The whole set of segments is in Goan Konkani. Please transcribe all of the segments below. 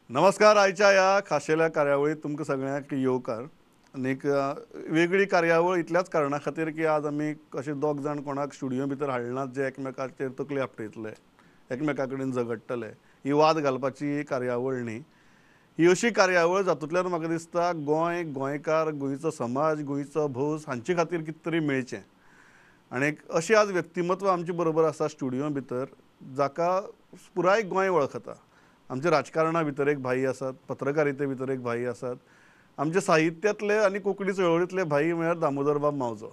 नमस्कार. आयच्या ह्या खाशेल्या कार्यावळीत तुमकां सगळ्यांक येवकार. आनी एक वेगळी कार्यावळ इतल्याच कारणा खातीर की आज आमी अशे दोग जाण कोणाक स्टुडियो भितर हाडनात जे एकमेकाचेर तकली आपटयतले, एकमेका कडेन झगडटले. ही वाद घालपाची कार्यावळ न्ही, ही अशी कार्यावळ जातूंतल्यान म्हाका दिसता गोंय, गोंयकार, गोंयचो समाज, गोंयचो भौस हांचे खातीर कितें तरी मेळचें. आनी एक अशें आज व्यक्तिमत्व आमचे बरोबर आसा स्टुडियो भितर जाका पुराय गोंय वळखता. आमच्या राजकारणा भितर एक भाई आसात, पत्रकारिते भितर एक भाई आसात, आमच्या साहित्यांतले आनी कोंकणी चळवळींतले भाई म्हळ्यार दामोदर बाब मावजो,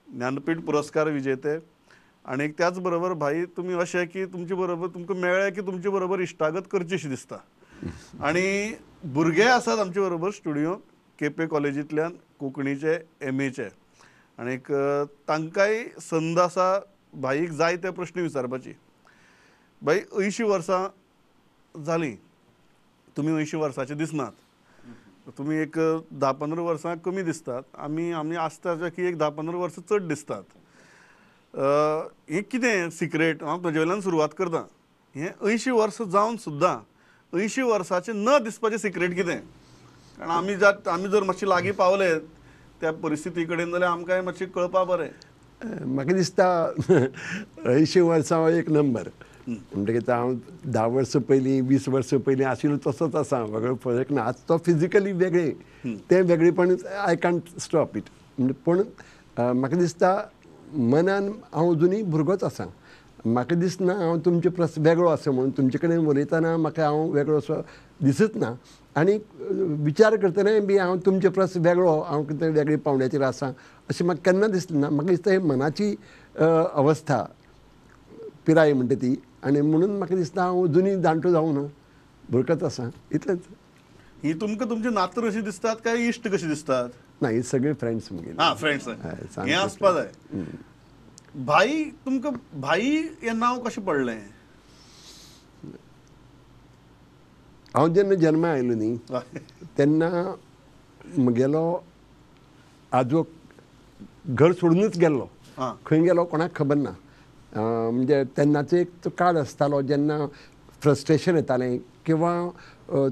ज्ञानपीठ पुरस्कार विजेते. आनी त्याच बरोबर भाई तुमी अशें की तुमचे बरोबर तुमकां मेळ्ळें की तुमचे बरोबर इश्टागत करची अशी दिसता. आनी भुरगे आसात आमचे बरोबर स्टुडियो केपें कॉलेजींतल्यान कोंकणीचे एमएचे, आनीक तांकांय संद आसा भाईक जाय ते प्रश्न विचारपाची. भाई, 80 वर्सां जालीं, तुमी 80 वर्सांचे दिसनात, तुमी एक 10-15 वर्सां कमी दिसतात. आमी आमी आसता की एक 10-15 वर्सां चड दिसतात. हें कितें सिक्रेट? हांव तुजे वयल्यान सुरवात करता. हें 80 वर्सां जावन सुद्दां 80 वर्सांचें न दिसपाचें सिक्रेट कितें? कारण आमी आमी जर मातशें लागीं पावले त्या परिस्थिती कडेन जाल्यार आमकांय मातशें कळपा बरें. म्हाका दिसता 80 वर्सां एक नंबर म्हणटकीच हांव 10 वर्सां पयलीं 20 वर्सां पयलीं आशिल्लो तसोच आसा, वेगळो फरक ना. आज तो फिजिकली वेगळें, तें वेगळेपण I can't stop it. पूण म्हाका दिसता मनान हांव अजुनूय भुरगोच आसा. म्हाका दिसना हांव तुमचे प्रस वेगळो आसा म्हणून. तुमचे कडेन उलयतना म्हाका हांव वेगळो असो दिसच ना, आनी विचार करतनाय बी हांव तुमचे प्रस वेगळो, हांव कितें वेगळे पावंड्याचेर आसा अशें म्हाका केन्ना दिसलें ना. म्हाका दिसता ही मनाची अवस्था, पिराय म्हणटा ती, आनी म्हणून म्हाका दिसता हांव अजुनूय जाणटो जावं ना, भुरगोच आसा, इतलेंच. ही तुमकां तुमची नातरां अशीं दिसतात काय इश्ट कशी दिसतात? ना, ही सगळीं फ्रेंड्स म्हगेली. हां, फ्रेंड्स हें आसपा जाय. भाई, तुमकां भाई हें नांव कशें पडलें? हांव जेन्ना जन्मा आयलो न्ही तेन्ना म्हगेलो आजो घर सोडूनच गेल्लो. खंय गेलो कोणाक खबर ना. म्हणजे तेन्नाचो एक तो काळ आसतालो जेन्ना फ्रस्ट्रेशन येतालें किंवा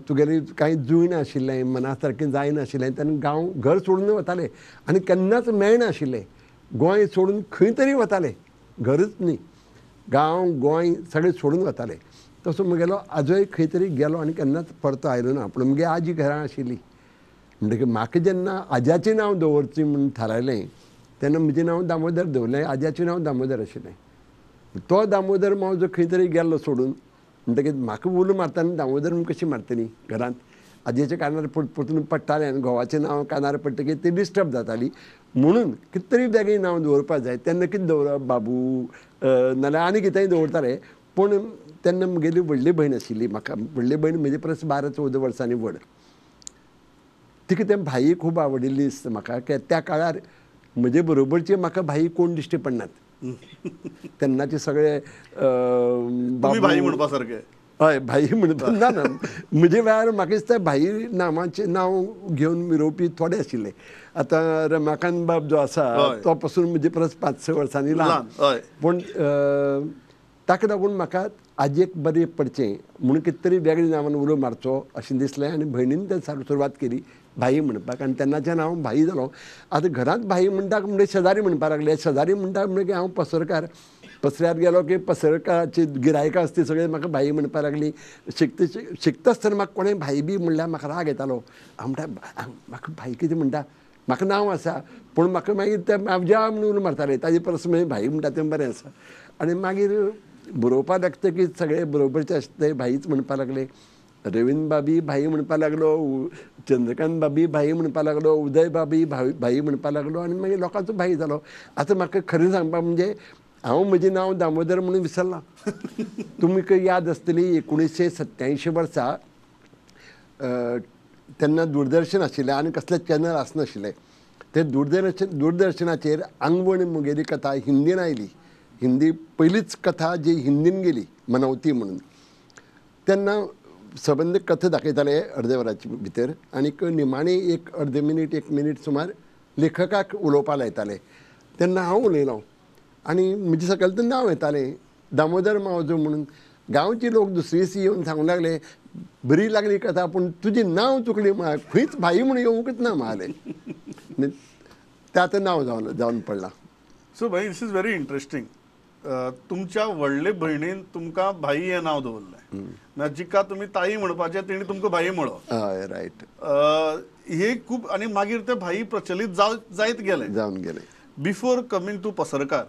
तुगेली कांय जुळनाशिल्लें, मना सारकें जायनाशिल्लें, तेन्ना गांव घर सोडून वताले आनी केन्नाच मेळनाशिल्लें. गोंय सोडून खंय तरी वताले, घरच न्ही, गांव गोंय सगळें सोडून वताले. तसो म्हगेलो आजोय खंय तरी गेलो आनी केन्नाच परतो आयलो ना. पूण म्हगे आजी घरां आशिल्ली. म्हणटकीर म्हाका जेन्ना आज्याचें नांव दवरचें म्हूण थारायलें तेन्ना म्हजें नांव दामोदर दवरलें. आज्याचें नांव दामोदर आशिल्लें. तो दामोदर मावजो खंय तरी गेल्लो सोडून. म्हणटकीर म्हाका उलो मारतना दामोदर म्हूण कशी मारतली घरांत? आजयेच्या कानार परतून पडटालें आनी घोवाचें नांव कानार पडटकीर ती डिस्टर्ब जाताली. म्हणून कितें तरी वेगळें नांव दवरपाक जाय. तेन्ना कितें दवरप, बाबू नाल्यार आनी कितेंय दवरताले. पूण तेन्ना म्हगेली व्हडली भयण आशिल्ली. म्हाका व्हडली भयण म्हजे परस 12-14 वर्सांनी व्हड. तिका तें भाई खूब आवडिल्ली दिसता म्हाका. त्या काळार म्हजे बरोबरचे म्हाका भाई कोण दिश्टी पडनात. तेन्नाचे सगळे भाई म्हणपा सारके. हय, भाई म्हणपा ना ना, म्हजे वेळार म्हाका दिसता भाई नामाचें नांव घेवन मिरोवपी थोडे आशिल्ले. आतां रमाकांत बाब जो आसा तो पसून म्हजे परस 5-6 वर्सांनी ल्हान. पूण ताका लागून म्हाका आजयेक बरें पडचें म्हणून कितें तरी वेगळ्या नांवान उलो मारचो अशें दिसलें आनी भयणीन तें सुरवात केली भाई म्हणपाक. आनी तेन्नाच्यान हांव भाई जालो. आतां घरांत भाई म्हणटा म्हणजे शेजारी म्हणपाक लागले. शेजारी म्हणटा म्हणजे हांव पसरकार, पसऱ्यार गेलो की पसरकाराची गिरायकां आसती सगळीं म्हाका भाई म्हणपाक लागली. शिकता आसतना म्हाका कोणें भाई बी म्हणल्यार म्हाका राग येतालो. हांव म्हणटा म्हाका भाई कितें म्हणटा, म्हाका नांव आसा पूण म्हाका मागीर ते मावज्या म्हणून उलो मारताले. ताजे परस मागीर भाई म्हणटा तें बरें आसा. आनी मागीर बरोवपाक लागतकीर सगळे बरोबरचे आसता ते भाईच म्हणपाक लागले. रवीन्द्र बाबी भाई म्हणपाक लागलो, चंद्रकांत बाबी भाई म्हणपाक लागलो, उदय बाबी भाई म्हणपाक लागलो आनी मागीर लोकांचो भाई जालो. आतां म्हाका खरें सांगपाक म्हणजे हांव म्हजें नांव दामोदर म्हणून विसरलां. तुमकां याद आसतली 1987 वर्सा तेन्ना दूरदर्शन आशिल्लें आनी कसलें चॅनल आसनाशिल्लें. ते दूरदर्शनाचेर आंगवण म्हगेली कथा हिंदीन आयली. हिंदी पयलीच कथा जी हिंदीन गेली, मनवती म्हणून. तेन्ना सबंद कथा दाखयताले अर्दे वराचे भितर आनीक निमाणे एक अर्दे मिनीट 1 मिनीट सुमार लेखकाक उलोवपाक लायताले. तेन्ना हांव उलयलो आनी म्हजे सकयल तें नांव येतालें दामोदर मावजो म्हणून. गांवचे लोक दुसरे दीस येवन सांगूंक लागले बरी लागली कथा पूण तुजें नांव चुकली म्हळ्यार खंयच भाई म्हूण येवंकच ना म्हळालें. तें आतां नांव जावन पडलां. सो भाई, this is very interesting. तुमच्या व्हडले भयणीन तुमकां भाई हें नांव दवरलें, ना जिका तुमी ताई म्हणपाचें तिणें तुमकां भाई म्हणलो. हय, रायट. हे खूब आनी मागीर ते भाई प्रचलीत जायत गेले, जावन गेले. बिफोर कमींग टू पसरकार,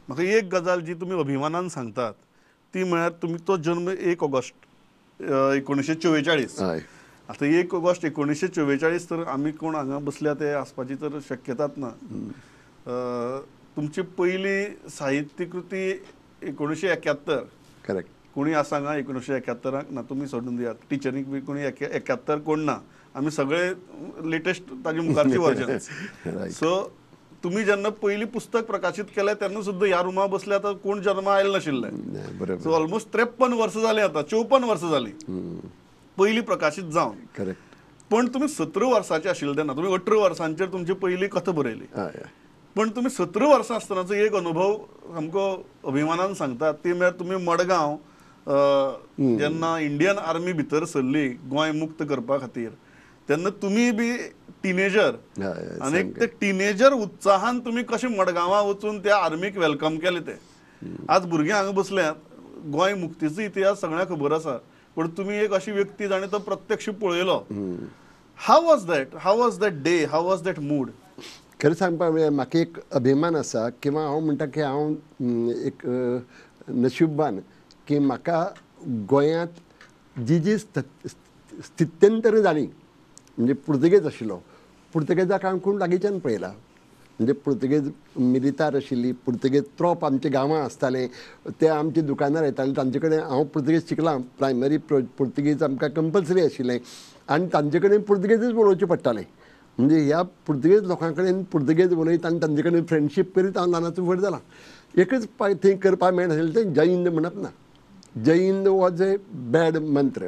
म्हाका एक गजाल जी तुमी अभिमानान सांगतात ती म्हळ्यार तुमी तो जन्म 1 ऑगस्ट 1944. आतां 1 ऑगस्ट 1944 तर आमी कोण हांगा बसल्या ते आसपाची तर शक्यताच ना. तुमची पयली साहित्यकृती 1971. करेक्ट. कोणी आसा हांगा 1971 ना, तुमी सोडून दियात, टिचरीक बी कोणी 71 कोण ना, आमी सगळे लेटेस्ट ताजे मुखारची वर्जन्स. सो तुमी जेन्ना पयली पुस्तक प्रकाशीत केलें तेन्ना सुद्दां ह्या रुमा बसले आतां कोण जन्मा आयले नाशिल्ले. सो ऑलमोस्ट 53 वर्सां जालीं, आतां 54 वर्सां जालीं पयली प्रकाशीत जावन. करेक्ट. पण तुमी 17 वर्सांचे आशिल्ले तेन्ना, तुमी 18 वर्सांचेर तुमची पयली कथा बरयली. पण तुमी 17 वर्सां आसतनाचो एक अनुभव सामको अभिमानान सांगतात ती म्हळ्यार तुमी मडगांव जेन्ना इंडियन आर्मी भितर सरली गोंय मुक्त करपा खातीर तेन्ना तुमी बी टिनेजर, आनी ते टिनेजर उत्साहान तुमी कशें मडगांवां वचून त्या आर्मीक welcome केलें ते. आज भुरगीं हांगा बसल्यात, गोंय मुक्तीचो इतिहास सगळ्यांक खबर आसा, पूण तुमी एक अशी व्यक्ती जाणें तो प्रत्यक्ष पळयलो. How was that? How was that day? How was that mood? खरें सांगपाक म्हळ्यार म्हाका एक अभिमान आसा किंवा हांव म्हणटा की हांव एक नशिबवान की म्हाका गोंयांत जी जी स्थित्यंतरां जालीं, म्हणजे पुर्तुगेज आशिल्लो, पुर्तुगेजाक हांवें खूब लागींच्यान पळयला. म्हणजे पुर्तुगेज मिलितार आशिल्ली, पुर्तुगेज त्रोप आमच्या गांवांत आसताले, ते आमच्या दुकानार येताले, तांचे कडेन हांव पुर्तुगेज शिकलां. प्रायमरी पुर्तुगेज आमकां कंपल्सरी आशिल्लें आनी तांचे कडेन पुर्तुगेजूच उलोवचें पडटालें. म्हणजे ह्या पुर्तुगेज लोकां कडेन पुर्तुगेज उलयत आनी तांचे कडेन फ्रेंडशीप करीत हांव ल्हानाचो व्हड जाला. एकच थंय करपाक मेळनाशिल्लें तें जय हिंद म्हणप ना. जय हिंद वॉज ए बॅड मंत्र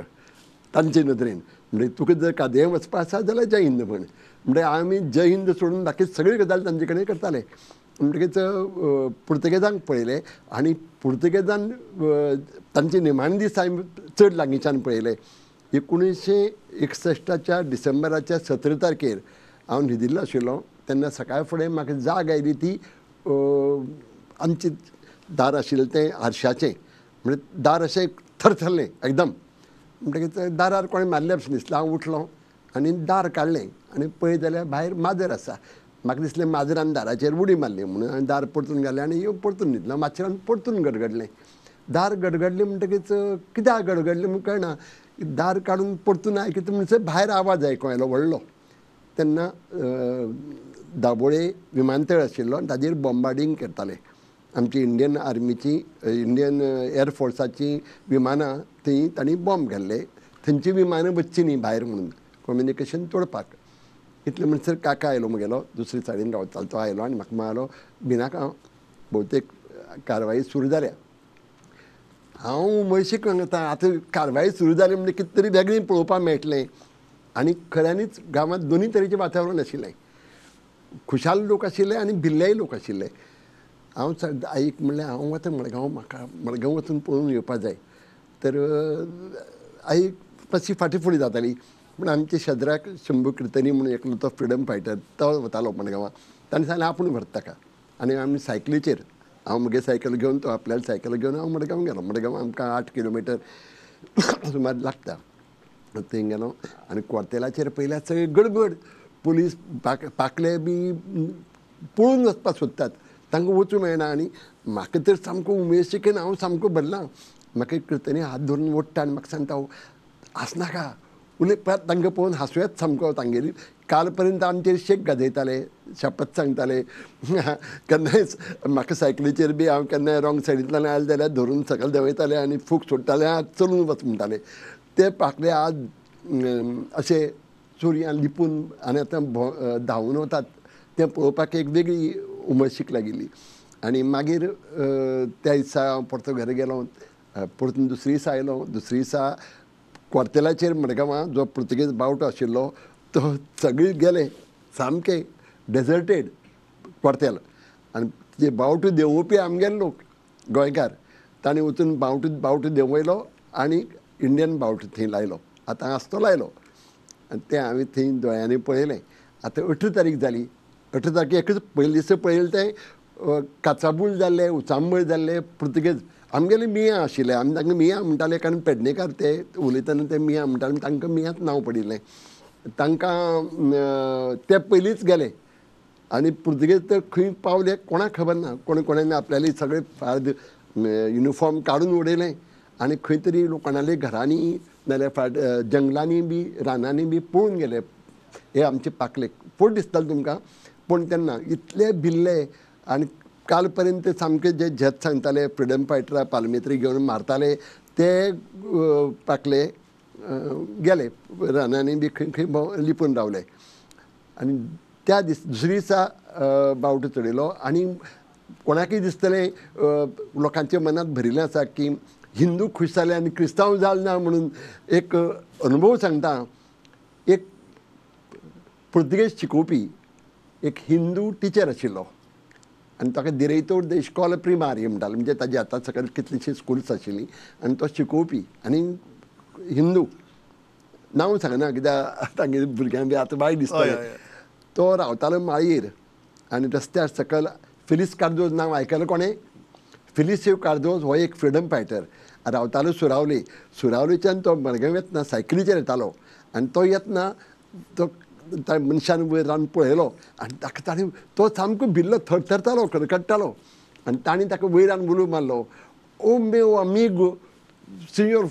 तांचे नदरेन. म्हणजे तुका जर कादयें वचपा आसा जाल्यार जय हिंद म्हण. म्हणजे आमी जय हिंद सोडून बाकी सगळी गजाल तांचे कडेन करताले. म्हणटकीच पुर्तुगेजांक पळयलें आनी पुर्तुगेजान तांचे निमाणे दीस हांवें चड लागींच्यान पळयले. 1961 डिसेंबराच्या 17 तारखेर हांव न्हिदिल्लो आशिल्लो तेन्ना सकाळ फुडें म्हाका जाग आयली ती आमचें दार आशिल्लें तें आरशाचें, म्हणजे दार अशें थरथरलें एकदम. म्हणटकीच दारार कोणें मारलें भशेन दिसलें. हांव उठलो आनी दार काडलें आनी पळयत जाल्यार भायर माजर आसा. म्हाका दिसलें माजरान दाराचेर उडी मारली म्हणून हांवें दार परतून घालें आनी येवन परतून न्हिदलो. मातशें परतून गडगडलें, दार गडगडलें म्हणटकीच कित्याक गडगडलें म्हूण कळना. दार काडून परतून आयकता म्हणसर भायर आवाज आयकूंक आयलो व्हडलो. तेन्ना दाबोळे विमानतळ आशिल्लो आनी ताजेर बॉम्बार्डींग करताले. आमची इंडियन आर्मीची, इंडियन एअरफोर्साची विमानां थंय तांणी बॉम्ब घाल्ले. थंयची विमानां वचचीं न्ही भायर म्हणून कम्युनिकेशन तोडपाक. इतलें म्हणसर काका आयलो म्हगेलो, दुसरे सायडीन रावतालो तो आयलो आनी म्हाका म्हणालो भिनाका, भोवतेक कारवाई सुरू जाल्या. हांव उमळशीक सांगता आतां कारवाई सुरू जाली म्हणजे कितें तरी वेगळें पळोवपाक मेळटलें. आनी खऱ्यांनीच गांवांत दोनूय तरेचें वातावरण आशिल्लें. खुशाल लोक आशिल्ले आनी भिल्लेय लोक आशिल्ले. हांव आईक म्हणलें हांव वता मडगांव, म्हाका मडगांव वचून पळोवन येवपा जाय. तर आई मातशी फाटीं फुडें जाताली, पूण आमच्या शेजराक शंभू किर्तनी म्हणून एकलो तो फ्रिडम फायटर तो वतालो मडगांवां. ताणें सांगलें आपूण व्हरता ताका. आनी आमी सायकलीचेर, हांव म्हगे सायकल घेवन तो आपल्याला सायकल घेवन हांव मडगांव गेलो. मडगांव आमकां 8 किलोमिटर सुमार लागता. थंय गेलो आनी क्वार्तेलाचेर पयल्यार सगळी गडबड. पुलीस पाकले बी पळून वचपाक सोदतात, तांकां वचूं मेळना. आनी म्हाका तर सामको उमेशिकेन हांव सामको भरला. म्हाका किर्तनी हात धरून ओडटा आनी म्हाका सांगता हांसनाका, उलय. परत तांकां पळोवन हांसूं येता सामको. तांगेली काल पर्यंत आमचेर शेक गाजयताले, शपथ सांगताले. केन्नाय म्हाका सायकलीचेर बी हांव केन्नाय रॉंग सायडींतल्यान आयलें जाल्यार धरून सकयल देंवयताले आनी फूक सोडटाले, आज चलून वच म्हणटाले. ते पाकले आज अशे चोरयां लिपून आनी आतां धांवून वतात तें पळोवपाक एक वेगळी उमळशीक लागिल्ली. आनी मागीर त्या दिसा हांव परतो घरा गेलो. परतून दुसरे दिसा आयलो. दुसरे दिसा क्वार्तेलाचेर मडगांवां जो पुर्तुगेज बावटो आशिल्लो तो सगळे गेले, सामके डेजर्टेड क्वार्तेल. आनी ते बावटो देंवोवपी आमगेले लोक गोंयकार. ताणें वचून बावटो बावटो देंवयलो आनी इंडियन बावटो थंय लायलो, आतां आसतो लायलो. आनी तें हांवें थंय दोळ्यांनी पळयलें. आतां 18 तारीख जाली. 18 तारखे एकच पयले दिसा पळयलें तें काचाबूल जाल्ले, उचांबळ जाल्ले पुर्तुगेज. आमगेले मियां आशिल्ले, आमी तांकां मियां म्हणटाले, कारण पेडणेकार ते उलयतना ते मियां म्हणटाले, तांकां मियांच नांव पडिल्लें. तांकां ते पयलींच गेले आनी पुर्तुगेज तर खंय पावले कोणाक खबर ना. कोण कोणाने आपल्याले सगळे फाद युनिफॉर्म काडून उडयलें आनी खंय तरी कोणाले घरांनी नाल्यार फाट जंगलांनी बी रानांनी बी पळून गेले. हे आमचे पाकले फोट दिसताले तुमकां, पूण तेन्ना इतले भिल्ले आनी काल पर्यंत सामके जे झेत सांगताले फ्रिडम फायटरा पालमेत्री घेवन मारताले ते पाकले गेले रानांनी बी खंय खंय लिपून रावले. आनी त्या दीस दुसरे दिसा बावटो चडयलो आनी कोणाकय दिसतलें लोकांच्या मनांत भरिल्लें आसा की हिंदू खूश जाले आनी क्रिस्तांव जाल ना म्हणून. एक अनुभव सांगता, एक पुर्तुगेज शिकोवपी एक हिंदू टिचर आशिल्लो आनी ताका दिरेतोर दे इश्कॉल प्रिमारी म्हणटाले, म्हणजे ताजे आतां सकयल कितलींशीं स्कुल्स आशिल्लीं आनी तो शिकोवपी आनी हिंदू, नांव सांगना कित्याक तांगे भुरग्यांक बी आतां वायट दिसतलें. तो रावतालो माळयेर आनी रस्त्यार सकयल फिलीस कार्दोज नांव आयकलें कोणें? फिलिसियो कार्दोज हो एक फ्रिडम फायटर, रावतालो सुरावली. सुरावलीच्यान तो मडगांव येतना सायकलीचेर येतालो आनी तो येतना तो त्या मनशान वयर रावन पळयलो आनी ताका ताणें तो सामको भिल्लो, थरथरतालो, कडकडटालो आनी ताणें ताका वयरान उलो मारलो, ओ मेव अमीगो सिंयोर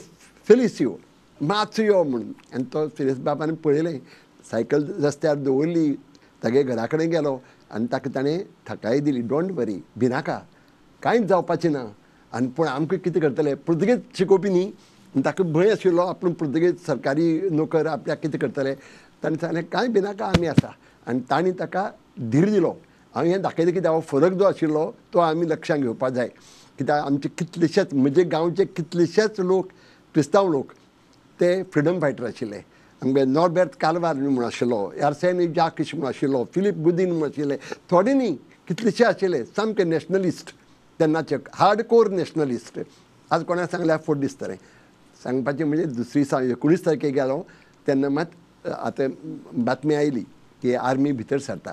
फेलिसियो मातसो यो म्हणून. आनी तो फिलिस बाबान पळयलें, सायकल रस्त्यार दवरली, तागे घरा कडेन गेलो आनी ताका ताणें थाकाय दिली, don't वरी, भिनाका, कांयच जावपाचें ना. आनी पूण आमकां कितें करतले, पुर्तुगेज शिकोवपी न्ही, ताका भंय आशिल्लो आपूण पुर्तुगेज सरकारी नोकर आपल्याक कितें करतले. ताणें सांगलें कांय भिनाका, आमी आसा. आनी तांणी ताका धीर दिलो. हांव हें दाखयलें कित्याक हो फरक जो आशिल्लो तो आमी लक्षांत घेवपाक जाय, कित्याक आमचे कितलेशेच म्हणजे गांवचे कितलेशेच लोक क्रिस्तांव लोक ते फ्रिडम फायटर आशिल्ले. आमगे नॉर्बेर्ट कालवार म्हूण आशिल्लो, आर्सेनी जाकिश म्हूण आशिल्लो, फिलीप गुदीन म्हूण आशिल्ले, थोडे न्ही कितलेशे आशिल्ले सामके नॅशनलिस्ट तेन्नाचे, हार्ड कोर नॅशनलिस्ट. आज कोणाक सांगल्यार फोट दिसतलें. सांगपाचें म्हणजे दुसरी दिसा 19 तारखेक गेलो तेन्ना मात आतां बातमी आयली की आर्मी भितर सरता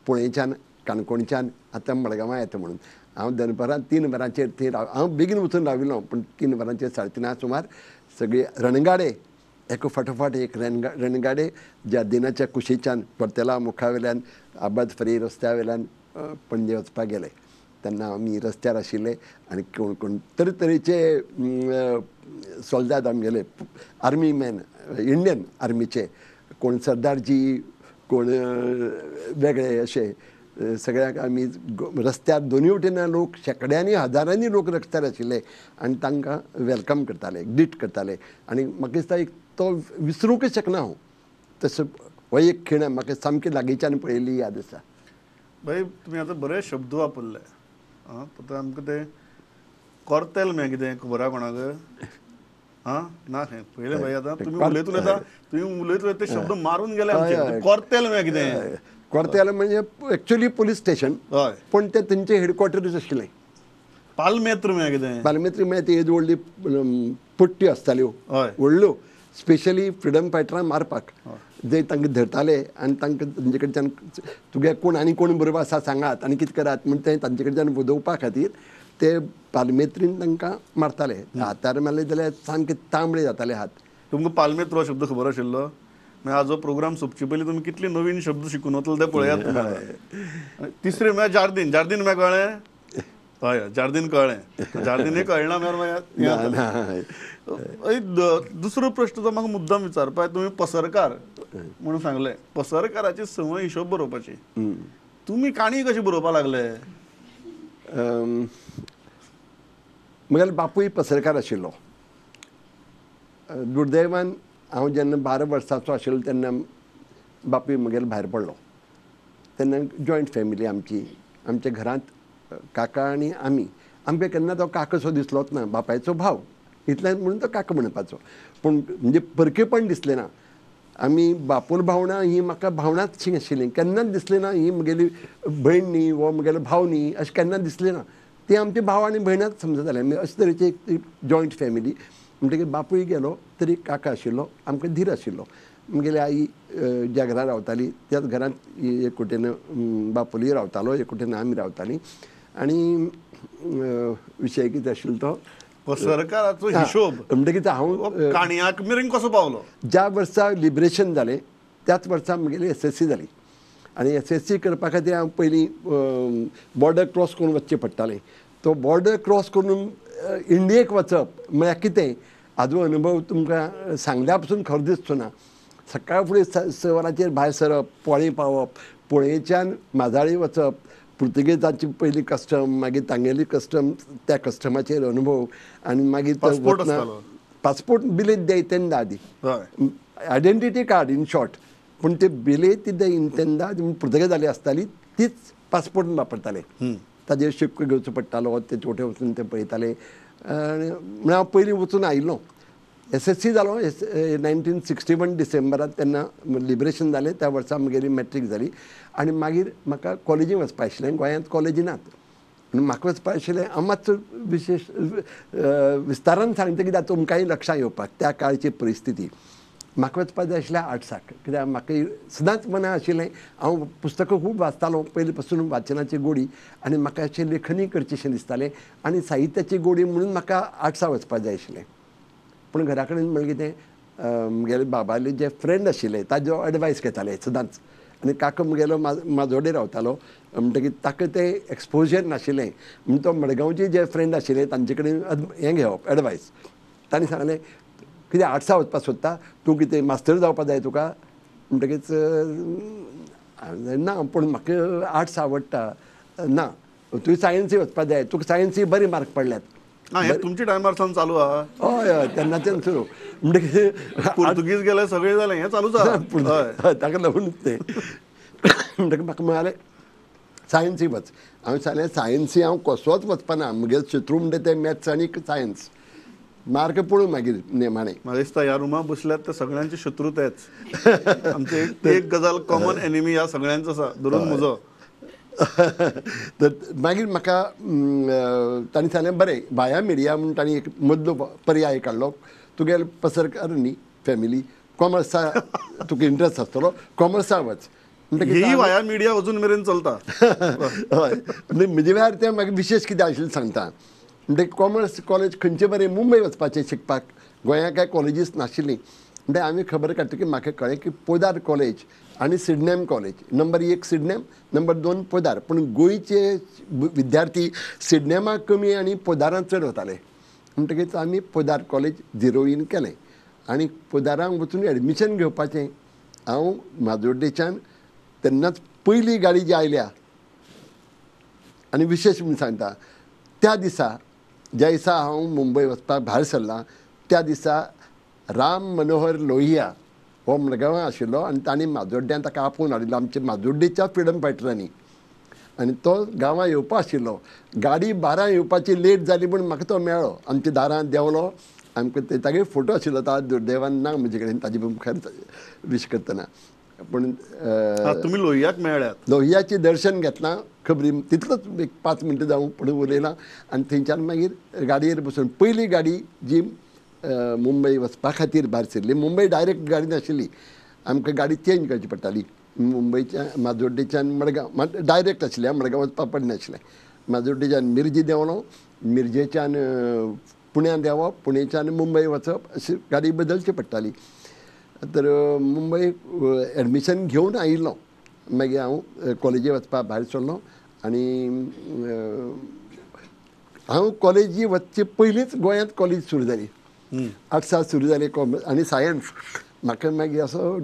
पुणेच्यान काणकोणच्यान आतां मडगांवां येता म्हणून. हांव दनपरां 3 वरांचेर थंय राव, हांव बेगीन वचून राविल्लो, पूण 3 वरांचेर 3:30 सुमार सगळे रणगाडे एका फाटोफाट एक रणगाडे जार्दिनाच्या कुशीच्यान परतेला मुखावेल्यान आबाद फरी रस्त्या वयल्यान पणजे वचपाक गेले. तेन्ना आमी रस्त्यार आशिल्ले आनी कोण कोण तरेतरेचे सोल्दाद आमगेले आर्मी मॅन, इंडियन आर्मीचे, कोण सरदारजी, कोण वेगळे, अशे सगळ्यांक आमी रस्त्यार दोनूय वटेन लोक शेंकड्यांनी हजारांनी लोक रस्त्यार आशिल्ले आनी तांकां welcome करताले, ग्रीट करताले. आनी म्हाका दिसता एक तो विसरूंकच शकना हांव, तसो हो एक खीण म्हाका सामकी लागींच्यान पळयल्ली याद आसा. भाई तुमी आतां बरे शब्द वापरले, आं, आतां आमकां ते कोर्तेल म्हळ्यार कितें खबर आहा कोणाक? आं ना खंय पयलें भाई आतां तुमी उलयत उलयता, तुमी उलयत उलयता ते शब्द मारून गेले आमचे. कोर्तेल म्हळ्यार कितें? कोर्तेल म्हणजे एक्चुअली पोलीस स्टेशन, हय, पूण तें तेंचें हेडक्वॉर्टरूच आशिल्लें. पालमेत्र म्हळ्यार कितें? पालमेत्र म्हळ्यार ती येदी व्हडली पट्ट्यो आसताल्यो व्हडल्यो, स्पेशली फ्रिडम फायटरांक मारपाक, जे तांकां धरताले आनी तांकां तांचे कडच्यान तुगे कोण आनी कोण बरोबर आसा सांगात आनी कितें करात म्हण ते तांचे कडच्यान वदोवपा खातीर ते पालमेत्रीन तांकां मारताले. हातार मारले जाल्यार सामके तांबडे जाताले हात. तुमकां पालमेत्र हो शब्द खबर आशिल्लो? मागीर आजो प्रोग्राम सोंपचे पयलीं तुमी कितले नवीन शब्द शिकून वतले ते पळयात तुमी. तिसरें म्हळ्यार जार्दीन. जार्दीन म्हळ्यार कळ्ळें? हय, जार्दीन कळ्ळें. जार्दीनूय कळना म्हळ्यार मागीर दुसरो प्रश्न जो म्हाका मुद्दाम विचारपाक, तुमी पसरकार म्हणून सांगलें, पसरकाराची संवय हिशोब बरोवपाची, तुमी काणी कशी बरोवपाक लागले? म्हगेलो बापूय पसरकार आशिल्लो. दुर्दैवान हांव जेन्ना 12 वर्सांचो आशिल्लो तेन्ना बापूय म्हगेलो भायर पडलो. तेन्ना जॉयंट फॅमिली आमची, आमच्या घरांत काका आनी आमी. आमकां केन्ना तो काकासो दिसलोच ना, बापायचो भाव इतल्यान म्हणून तो काका म्हणपाचो, पूण म्हणजे परकेपण दिसलें ना. आमी बापूल भावणां ही म्हाका भावणांच शी आशिल्लीं, केन्नाच दिसलें ना ही म्हगेली भयण न्ही वो म्हगेलो भाव न्ही अशें केन्नाच दिसलें ना. ते आमचे भाव आनी भयणाच समजताले. अशे तरेची एक जॉयंट फॅमिली. म्हणटकीर बापूय गेलो तरी काका आशिल्लो, आमकां धीर आशिल्लो. म्हगेली आई ज्या घरांत रावताली त्याच घरांत एक वटेन बापोलय रावतालो, एक वटेन आमी रावतालीं. आनी विशय कितें आशिल्लो तो पसरकाराचो हिशोब. म्हणटकीच हांव काणयाक मेरेन कसो पावलो? ज्या वर्सा लिबरेशन जालें त्याच वर्सा म्हगेली SSC जाली. आनी SSC करपा खातीर हांव पयलीं बॉर्डर क्रॉस करून वचचें पडटालें. तो बॉर्डर क्रॉस करून इंडियेक वचप म्हळ्यार कितें हाजो अनुभव तुमकां सांगल्या पसून खरो दिसचो ना. सकाळ फुडें 6 वरांचेर भायर सरप, पोळें पावप, पोळेच्यान माजाळी वचप, पुर्तुगेजांची पयली कस्टम, मागीर तांगेली कस्टम, त्या कस्टमाचेर अनुभव. आनी मागीर पासपोर्ट बिलेत दे तेन्ना आदी आयडेंटिटी कार्ड इन शॉर्ट, पूण ते बिलेत दे तेन्ना पुर्तुगेजाली आसताली तीच पासपोर्ट वापरताले. ताजेर शिक्को घेवचो पडटालो, ते वटेन वचून ते पळयताले. आनी म्हळ्यार हांव पयलीं वचून आयिल्लो. SSC जालो 1961 डिसेंबरांत, तेन्ना लिबरेशन जालें त्या वर्सा म्हगेली मॅट्रीक जाली. आनी मागीर म्हाका कॉलेजीन वचपा आशिल्लें, गोंयांत कॉलेजी नात. आनी म्हाका वचपा आशिल्लें, हांव मातसो विशेश विस्तारान सांगता कित्याक तुमकांय लक्षां येवपाक त्या काळची परिस्थिती. म्हाका वचपा जाय आशिल्लें आर्ट्साक, कित्याक म्हाका सदांच मना आशिल्लें. हांव पुस्तकां खूब वाचतालो पयलीं पासून, वाचनाची गोडी, आनी म्हाका अशें लेखनूय करचें दिसतालें आनी साहित्याची गोडी म्हणून म्हाका आर्ट्साक वचपा जाय आशिल्लें. पूण घरा कडेन म्हणलें कितें, म्हगेले बाबाले जे फ्रेंड आशिल्ले ताजो एडवायस घेताले सदांच. आनी काका म्हगेलो माजोडे रावतालो, म्हणटकीर ताका तें एक्सपोजर नाशिल्लें, म्हण तो मडगांवचे जे फ्रेंड आशिल्ले तांचे कडेन हें घेवप एडवायस. तांणी सांगलें कितें आर्ट्साक वचपाक सोदता तूं, कितें मास्तर जावपाक जाय तुका? म्हणटकीच ना, पूण म्हाका आर्ट्स आवडटा. ना, तुवें सायन्सूय वचपाक जाय, तुका सायन्सूय बरे मार्क पडल्यात. तुमच्या टायमार सावन चालू आहा? हय हय, तेन्नाच्यान सुरू. म्हणटकीर पुर्तुगीज गेले सगळें जालें, हें चालूच आहा, ताका लागूनच तें. म्हणटकीर म्हाका म्हळालें सायन्सूय वच. हांवें सांगलें सायन्सूय हांव कसोच वचपाना, म्हगेलें शत्रू म्हणटा तें मॅथ्स आनी सायन्स. मार्क पळोवं मागीर नेमाणें. म्हाका दिसता ह्या रुमा बसल्यात ते सगळ्यांचे शत्रू तेच. आमचे एक गजाल कॉमन एनिमी ह्या सगळ्यांचो आसा, धरून म्हजो. तर मागीर म्हाका तांणी सांगलें बरें वाया मिडिया म्हूण तांणी एक मदलो पर्याय काडलो. तुगेले पसरकार न्ही फॅमिली, कॉमर्सा तुका इंट्रस्ट आसतलो, कॉमर्सा वच. ही वाया मिडिया अजून मेरेन चलता. हय, म्हजे वेळार तें मागीर विशेश कितें आशिल्लें सांगता. म्हणटकीर कॉमर्स कॉलेज खंयचें बरें मुंबय वचपाचें शिकपाक, गोंयांत कांय कॉलेजीस नाशिल्लीं. म्हणटकीर आमी खबर काडटकीर म्हाका कळ्ळें की पोदार कॉलेज आनी सिडनॅम कॉलेज, नंबर 1 सिडनॅम, नंबर 2 पोदार. पूण गोंयचे विद्यार्थी सिडनॅमाक कमी आनी पोदारांत चड वताले. म्हणटकीच आमी पोदार कॉलेज झिरोइन केलें आनी पोदारांक वचून एडमिशन घेवपाचें. हांव माजोड्डेच्यान तेन्नाच पयली गाडी जी आयल्या, आनी विशेश म्हूण सांगता, त्या दिसा ज्या दिसा हांव मुंबय वचपाक भायर सरलां त्या दिसा राम मनोहर लोहिया हो मडगांवां आशिल्लो आनी तांणी माजोड्ड्यान ताका आपोवन हाडिल्लो, आमच्या माजोड्डेच्या फ्रिडम फायटरांनी. आनी तो गांवां येवपा आशिल्लो. गाडी 12 येवपाची लेट जाली पूण म्हाका तो मेळ्ळो, आमच्या दारांत देंवलो. आमकां तागेर फोटो आशिल्लो, ता दुर्दैवान ना म्हजे कडेन, ताजे मुखार विश करतना. पूण तुमी लोहियाक मेळ्ळ्यात, लोहियाचें दर्शन घेतलां, खबरी तितलोच एक 5 मिनटां जावं पूण उलयलां. आनी थंयच्यान मागीर गाडयेर बसून पयली गाडी जी मुंबय वचपा खातीर भायर सरली, मुंबय डायरेक्ट गाडी नाशिल्ली, आमकां गाडी चेंज करची पडटाली. मुंबयच्यान माजोड्डेच्यान मडगांव डायरेक्ट आशिल्लें, मडगांव वचपाक पडनाशिल्लें. माजोड्डेच्यान मिरजी देंवलो, मिरजेच्यान पुण्यान देंवप, पुणेच्यान मुंबय वचप, अशी गाडी बदलची पडटाली. तर मुंबय एडमिशन घेवन आयिल्लो. मागीर हांव कॉलेजी वचपाक भायर सरलो आनी हांव कॉलेजी वचचे पयलींच गोंयांत कॉलेज सुरू जाली, आर्ट्सां सुरू जाली, कॉमर्स आनी सायन्स. म्हाका मागीर असो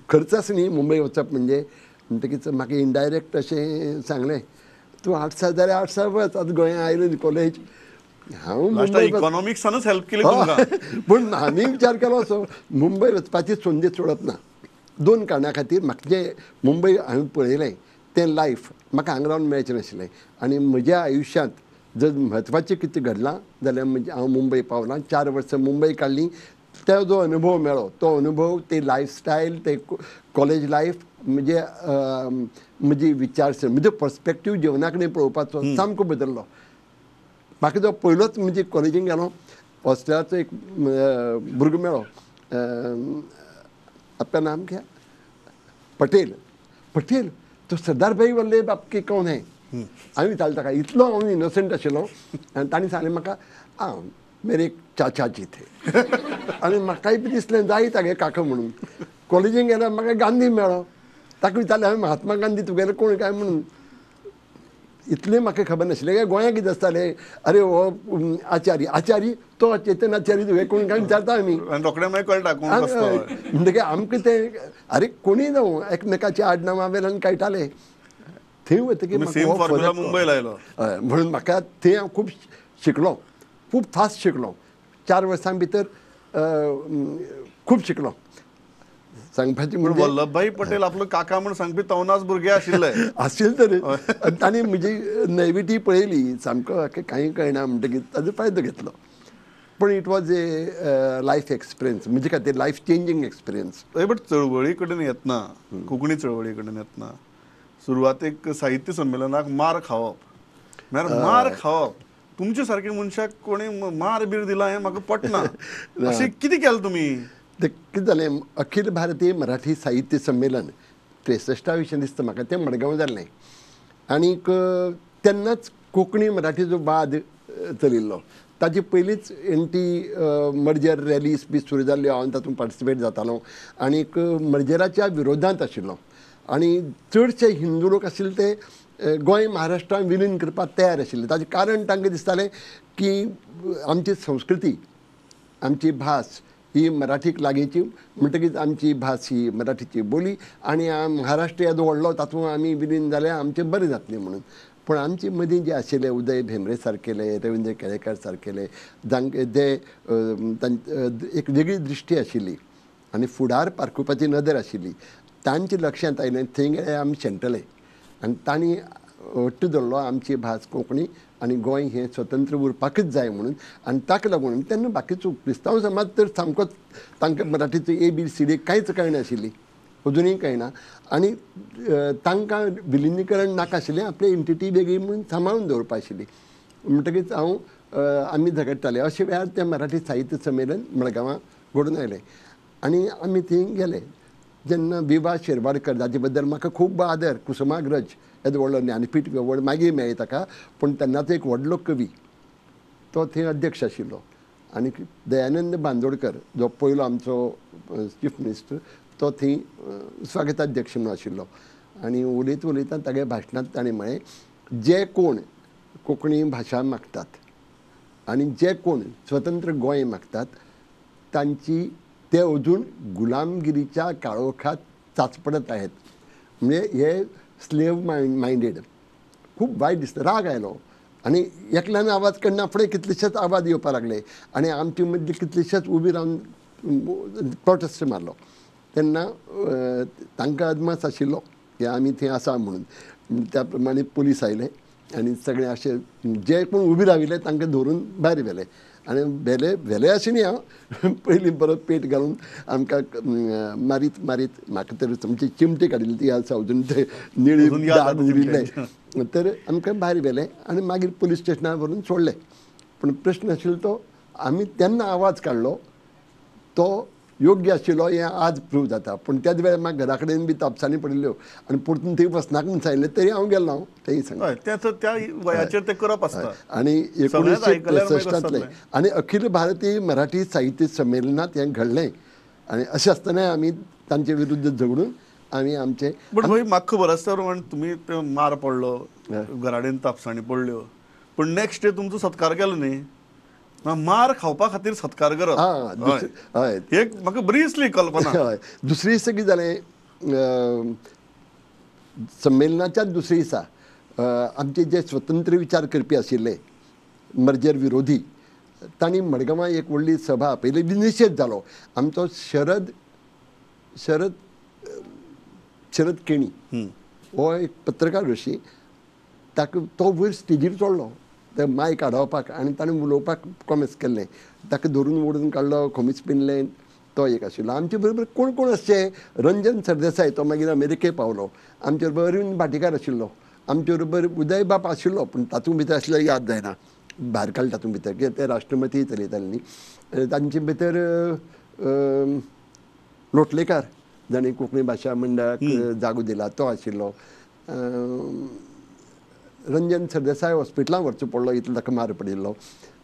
खर्च आसा न्ही मुंबय वचप म्हणजे, म्हणटकीच म्हाका इनडायरेक्ट अशें सांगलें तूं आर्ट्सां जाल्यार आर्ट्सां वच, आतां गोंयांत आयलो न्ही कॉलेज. हांव मुंबय इकॉनॉमिक्सानूच हेल्प केली तुमकां. पूण हांवें विचार केलो असो, मुंबय वचपाची संदी सोडप ना. 2 कारणां खातीर. म्हाका जें मुंबय हांवें पळयलें तें लायफ म्हाका हांगा रावन मेळचें नाशिल्लें. आनी म्हज्या आयुश्यांत जर म्हत्वाचें कितें घडलां जाल्यार म्हणजे हांव मुंबय पावलां, 4 वर्सां मुंबय काडलीं, तो जो अनुभव मेळ्ळो तो अनुभव, ते लायफस्टायल, ते कॉलेज लायफ, म्हणजे म्हजी विचारसरणी, म्हजो पर्सपेक्टीव जिवना कडेन पळोवपाचो सामको बदल्लो. म्हाका जो पयलोच म्हणजे कॉलेजीन गेलो हॉस्टेलाचो एक भुरगो मेळ्ळो, आपका नाम क्या? पटेल. पटेल तो सरदार भाई वल्लभ आपके कोण है? हांवें विचारलें ताका, इतलो हांव इनोसंट आशिल्लो. आनी ताणें सांगलें म्हाका, आं मेरे एक चाचाजी थे. आनी म्हाकाय बी दिसलें जाय तागे काका म्हणून. कॉलेजीन गेल्यार म्हाका गांधी मेळ्ळो, ताका विचारलें हांवें महात्मा गांधी तुगेले कोण काय म्हणून. इतलें म्हाका खबर नाशिल्लें काय गोंयांत कितें आसतालें. अरे हो आचारी, आचारी तो चेतन आचारी तुगे कोण काय विचारता आमी, म्हणटकीर आमकां तें अरे कोणीय जावं एकमेकाच्या आडनांवा वेल्यान कळटालें. थंय वतकीर हय, म्हणून म्हाका थंय हांव खूब शिकलो, खूब फास्ट शिकलो. 4 वर्सां भितर खूब शिकलो. सांगपाचें म्हणजे वल्लभभाई पटेल आपलो काका म्हण सांगपी तवनास भुरगे आशिल्ले आशिल्ले तरी. आनी तांणी म्हजी नैविटी पळयली, सामको कांय कळना म्हणटकीर ताजो फायदो घेतलो. पूण it was a life experience, म्हजे खातीर लायफ चेंजींग एक्सपिरियन्स. बट चळवळी कडेन येतना, कोंकणी चळवळी कडेन येतना सुरवातेक साहित्य संमेलनाक मार खावप म्हळ्यार मार खावप, तुमचे सारके मनशाक कोणी मार बीर दिला हें म्हाका पटना. अशें कितें केलें तुमी? ते कितें जालें, अखिल भारतीय मराठी साहित्य संमेलन 63 विशीं दिसता म्हाका, तें मडगांव जाल्लें. आनीक तेन्नाच कोंकणी मराठीचो वाद चलिल्लो. ताजे पयलींच एंटी मर्जर रॅलीज बी सुरू जाल्ल्यो, हांव तातूंत पार्टिसिपेट जातालो आनीक मर्जराच्या विरोधांत आशिल्लो. आनी चडशे हिंदू लोक आशिल्ले ते गोंय महाराष्ट्रान विलीन करपाक तयार आशिल्ले. ताजें कारण तांकां दिसतालें की आमची संस्कृती, आमची भास ही मराठीक लागींची, म्हणटकीच आमची भास ही मराठीची बोली आनी महाराष्ट्र येदो व्हडलो तातूंत आमी विलीन जाल्यार आमचें बरें जातलें म्हणून. पूण आमचे मदीं जे आशिल्ले उदय भेंब्रे सारकेले, रविंद्र केळेकार सारकेले, जांकां जे एक वेगळी दृश्टी आशिल्ली आनी फुडार पारखुपाची नदर आशिल्ली, तांच्या लक्षांत आयलें थंय गेले आमी शेणटले. आनी तांणी हट्ट धरलो आमची भास कोंकणी आनी गोंय हें स्वतंत्र उरपाकच जाय म्हणून. आनी ताका लागून तेन्ना बाकीचो क्रिस्तांव समाज तर सामकोच तांकां मराठीचो ए बी सी डी कांयच कळनाशिल्ली, अजुनूय कळना. आनी तांकां विलिनीकरण नाका आशिल्लें, आपली एंटिटी वेगळी म्हणून सांबाळून दवरपा आशिल्ली. म्हणटकीच हांव आमी झगडटाले. अशे वेळार तें मराठी साहित्य संमेलन मडगांवां घडून आयलें आनी आमी थंय गेले. जेन्ना विवा शिरवाडकर, जाचे बद्दल म्हाका खूब आदर, कुसुमाग्रज येदो व्हडलो ज्ञानपीठ अवॉर्ड मागीर मेळ्ळें ताका, पूण तेन्ना तो एक व्हडलो कवी, तो थंय अध्यक्ष आशिल्लो. आनी दयानंद बांदोडकर जो पयलो आमचो चीफ मिनिस्टर, तो थंय स्वागताध्यक्ष म्हणून आशिल्लो. आनी उलयता उलयता तागे भाशणांत ताणें म्हळें, जे कोण कोंकणी भाशा मागतात आनी जे कोण स्वतंत्र गोंय मागतात तांची ते अजून गुलामगिरीच्या काळोखात चाचपडत आहेत. म्हणजे हे स्लेव मायंडेड. खूब वायट दिसता, राग आयलो. आनी एकल्यान आवाज काडना फुडें कितलेशेच आवाज येवपाक लागले आनी आमचे मदले कितलेशेच उबी रावन प्रोटेस्ट मारलो. तेन्ना तांकां अदमास आशिल्लो की आमी थंय आसा म्हणून. त्या प्रमाणे पुलीस आयले आनी सगळे अशे जे कोण उबी राविल्ले तांकां धरून भायर व्हेले. आनी व्हेले व्हेले अशें न्ही, हांव पयलीं बरो पेट घालून आमकां मारीत मारीत म्हाका तर तुमची चिमटी काडिल्ली ती आसा अजून ते निळी दाग उरिल्ले, तर आमकां भायर व्हेले आनी मागीर पुलीस स्टेशनार व्हरून सोडले. पूण प्रश्न आशिल्लो तो आमी तेन्ना आवाज काडलो तो योग्य आशिल्लो हें आज प्रूव जाता. पूण त्याच वेळार म्हाका घरा कडेन बी तापसाणी पडिल्ल्यो आनी परतून थंय वचनाक म्हूण सांगिल्लें तरी हांव गेलो. हांव तेंय सांगलें त्या वयाचेर तें करप आसता. आनी 1963 आनी अखिल भारतीय मराठी साहित्य संमेलनांत हें घडलें. आनी अशें आसतना आमी तांचे विरुद्ध झगडून आमी आमचे. बट भाई म्हाका खबर आसता प्रमाण तुमी मार पडलो, घरा कडेन तापसाणी पडल्यो, पूण नेक्स्ट डे तुमचो सत्कार केलो न्ही. मार खावपा खातीर सत्कार करप हय, एक म्हाका बरी दिसली कल्पना. हय, दुसरे दिसा कितें जालें, संमेलनाच्या दुसरे दिसा आमचे जे स्वतंत्र विचार करपी आशिल्ले मर्जर विरोधी, तांणी मडगांवां एक व्हडली सभा आपयली. निशेध जालो आमचो. शरद शरद शरद केणी हो एक पत्रकार ऋषी, ताका तो वयर स्टेजीर चडलो ते मायक आडावपाक आनी ताणें उलोवपाक कॉमेस केल्लें. ताका धरून ओडून काडलो, खोमीस पिनलें. तो एक आशिल्लो. आमचे बरोबर कोण कोण आसचे, रंजन सरदेसाय तो मागीर अमेरिके पावलो. आमचे बरोबर अरविंद भाटीकार आशिल्लो, आमचे बरोबर उदयबाब आशिल्लो, पूण तातूंत भितर आशिल्लो याद जायना. भायर काडले तातूंत भितर कित्याक ते राष्ट्रमती चलयताले न्ही. तांचे भितर लोटलेकार जाणें कोंकणी भाशा मंडळाक जागो दिला तो आशिल्लो. रंजन सरदेसाय हॉस्पिटलांत व्हरचो पडलो इतलो ताका मार पडिल्लो.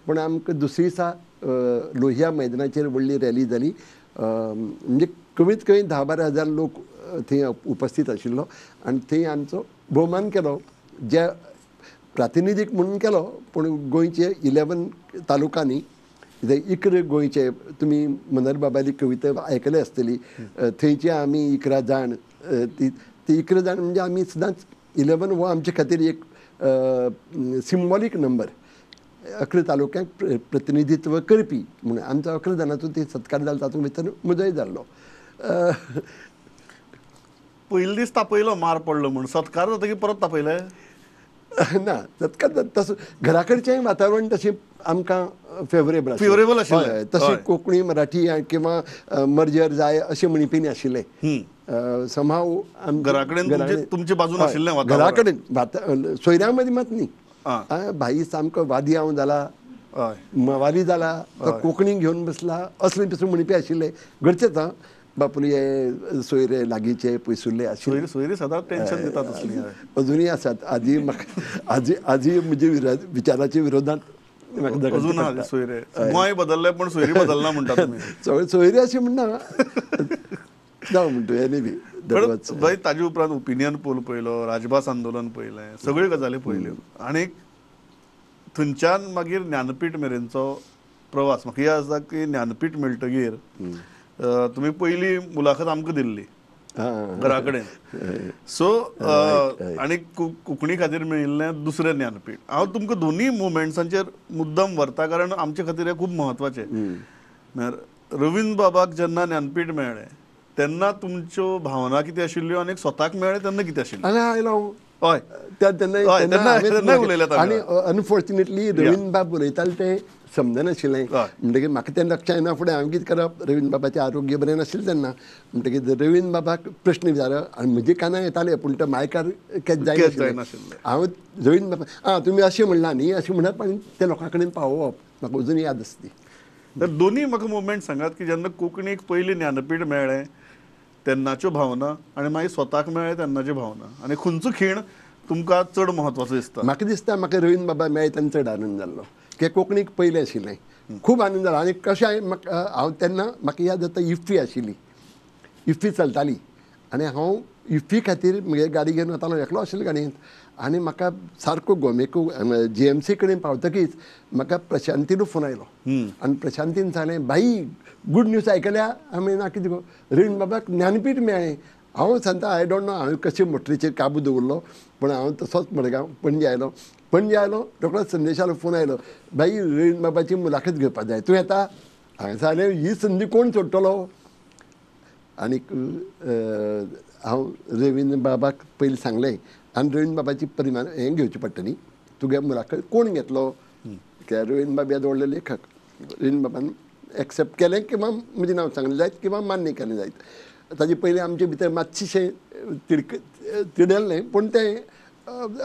पूण आमकां दुसरे दिसा लोहिया मैदानाचेर व्हडली रॅली जाली. म्हणजे कमीत कमी 10-12 हजार लोक थंय उपस्थित आशिल्लो आनी थंय आमचो भोवमान केलो, जे प्रातिनिधीक म्हणून केलो. पूण गोंयचे 11 तालुकांनी 11 गोंयचे तुमी मनोहर बाबाली कविता आयकले आसतली, थंयचे आमी 11 जाण, ती 11 जाण म्हणजे आमी सदांच 11 हो आमचे खातीर एक सिंबॉलीक नंबर, 11 तालुक्यांक प्रतिनिधित्व करपी म्हणून आमचो 11 जाणांचो ते सत्कार जालो. तातूंत भितर म्हजोय जाल्लो. पयले दीस तापयलो मार पडलो म्हूण, सत्कार जातकीर परत तापयले ना? सत्कार तसो घरा कडचेंय वातावरण तशें आमकां फेवरेबल फेवरेबल आशिल्लें. तशें कोंकणी मराठी किंवा मर्जर जाय अशें म्हणपी नाशिल्लें. समहाव घरा कडेन तुमचे बाजून आशिल्लें, घरा कडेन सोयऱ्यां मदीं मात न्ही. भाई सामको वादी हांव जाला, मवाली जाला, तो कोंकणी घेवन बसला असले पसून म्हणपी आशिल्ले घरचेच. हां बापूल हे सोयरे लागींचे पयसुल्ले आशिल्ले. सोयरे सदांच टेन्शन दितात असली अजुनूय आसात. आजी म्हाका आजी आजी म्हजे विचाराच्या विरोधात अजून सोयरे. गोंय बदलले पण सोयरी बदलना म्हणटा तुमी. सोयरे अशें म्हणना जावं म्हणटा एनी बी. भाई ताजे उपरांत ओपिनियन पोल पळयलो, राजभास आंदोलन पळयलें, सगळ्यो गजाली पळयल्यो आनी थंयच्यान मागीर ज्ञानपीठ मेरेनचो प्रवास. म्हाका याद आसा की ज्ञानपीठ मेळटगीर तुमी पयली मुलाखत आमकां दिल्ली घरा कडेन. सो आनी कोंकणी खातीर मेळिल्लें दुसरें ज्ञानपीठ. हांव तुमकां दोनूय मुवमेंट्सांचेर मुद्दम व्हरता कारण आमचे खातीर हें खूब म्हत्वाचें. रवीन्द्र बाबाक जेन्ना ज्ञानपीठ मेळ्ळें तेन्ना तुमच्यो भावना कितें आशिल्ल्यो आनी स्वताक मेळ्ळें तेन्ना कितें आशिल्लें? हांगा आयलो हय तेन्ना उलयलें. आनी अनफॉर्च्युनेटली रवीन्द्र बाब उलयताले तें समजनाशिल्लें. म्हणटकीर म्हाका तें लक्षां येना फुडें हांवें कितें करप, रवीन्द्र बाबाचें आरोग्य बरें नाशिल्लें तेन्ना. म्हणटकीर रवीन्द्र बाबाक प्रश्न विचारप आनी म्हजे कानार येताले पूण ते मायकार केन्ना जायनाशिल्लें. हांव रवीन्द्र बाबा आं तुमी अशें म्हणलां न्ही अशें म्हणप आनी ते लोकां कडेन पावोवप म्हाका अजून याद आसता ती. तर दोनूय म्हाका मुवमेंट सांगात की जेन्ना कोंकणीक पयलीं ज्ञानपीठ मेळ्ळें तेन्नाच्यो भावना आनी मागीर स्वताक मेळ्ळें तेन्नाच्यो भावना आनी खंयचो खीण तुमकां चड म्हत्वाचो दिसता? म्हाका दिसता म्हाका रवीन्द्र बाबा मेळ्ळे तेन्ना चड आनंद जाल्लो. की कोंकणीक पयलें आशिल्लें खूब आनंद जालो. आनी कशें म्हाका हांव तेन्ना म्हाका याद जाता इफ्फी आशिल्ली, इफ्फी चलताली आनी हांव इफ्फी खातीर म्हगे गाडी घेवन वतालो, एकलो आशिल्लो गाडयेंत. आनी म्हाका सारको गोमेको GMC कडेन पावतकीच म्हाका प्रशांतीलो फोन आयलो आनी प्रशांतीन सांगलें, भाई गूड न्यूज आयकल्या? हांवें ना कितें गो? रवीन्द्र बाबाक ज्ञानपीठ मेळ्ळें. हांव सांगता I don't know हांवें कशें मोटरीचेर काबू दवरलो पूण हांव तसोच मडगांव पणजे आयलो. पणजे आयलो रोकडोच संदेशालो फोन आयलो, भाई रवीन्द्र बाबाची मुलाखत घेवपाक जाय, तूं येता? हांवें सांगलें ही संदी कोण सोडटलो. आनीक हांव रवीन्द्र बाबाक पयलीं सांगलें आनी रवीन्द्र बाबाची परिमाण हें घेवचें पडटा न्ही, तुगे मुलाखत कोण घेतलो? कित्याक रवीन्द्र बाब येदो व्हडलो लेखक, रवीन्द्र बाबान एक्सेप्ट केलें किंवा म्हजें नांव सांगलें जायत किंवा मान्य केलें जायत. ताजे पयलीं आमचे भितर मातशें तिडल्लें पूण तें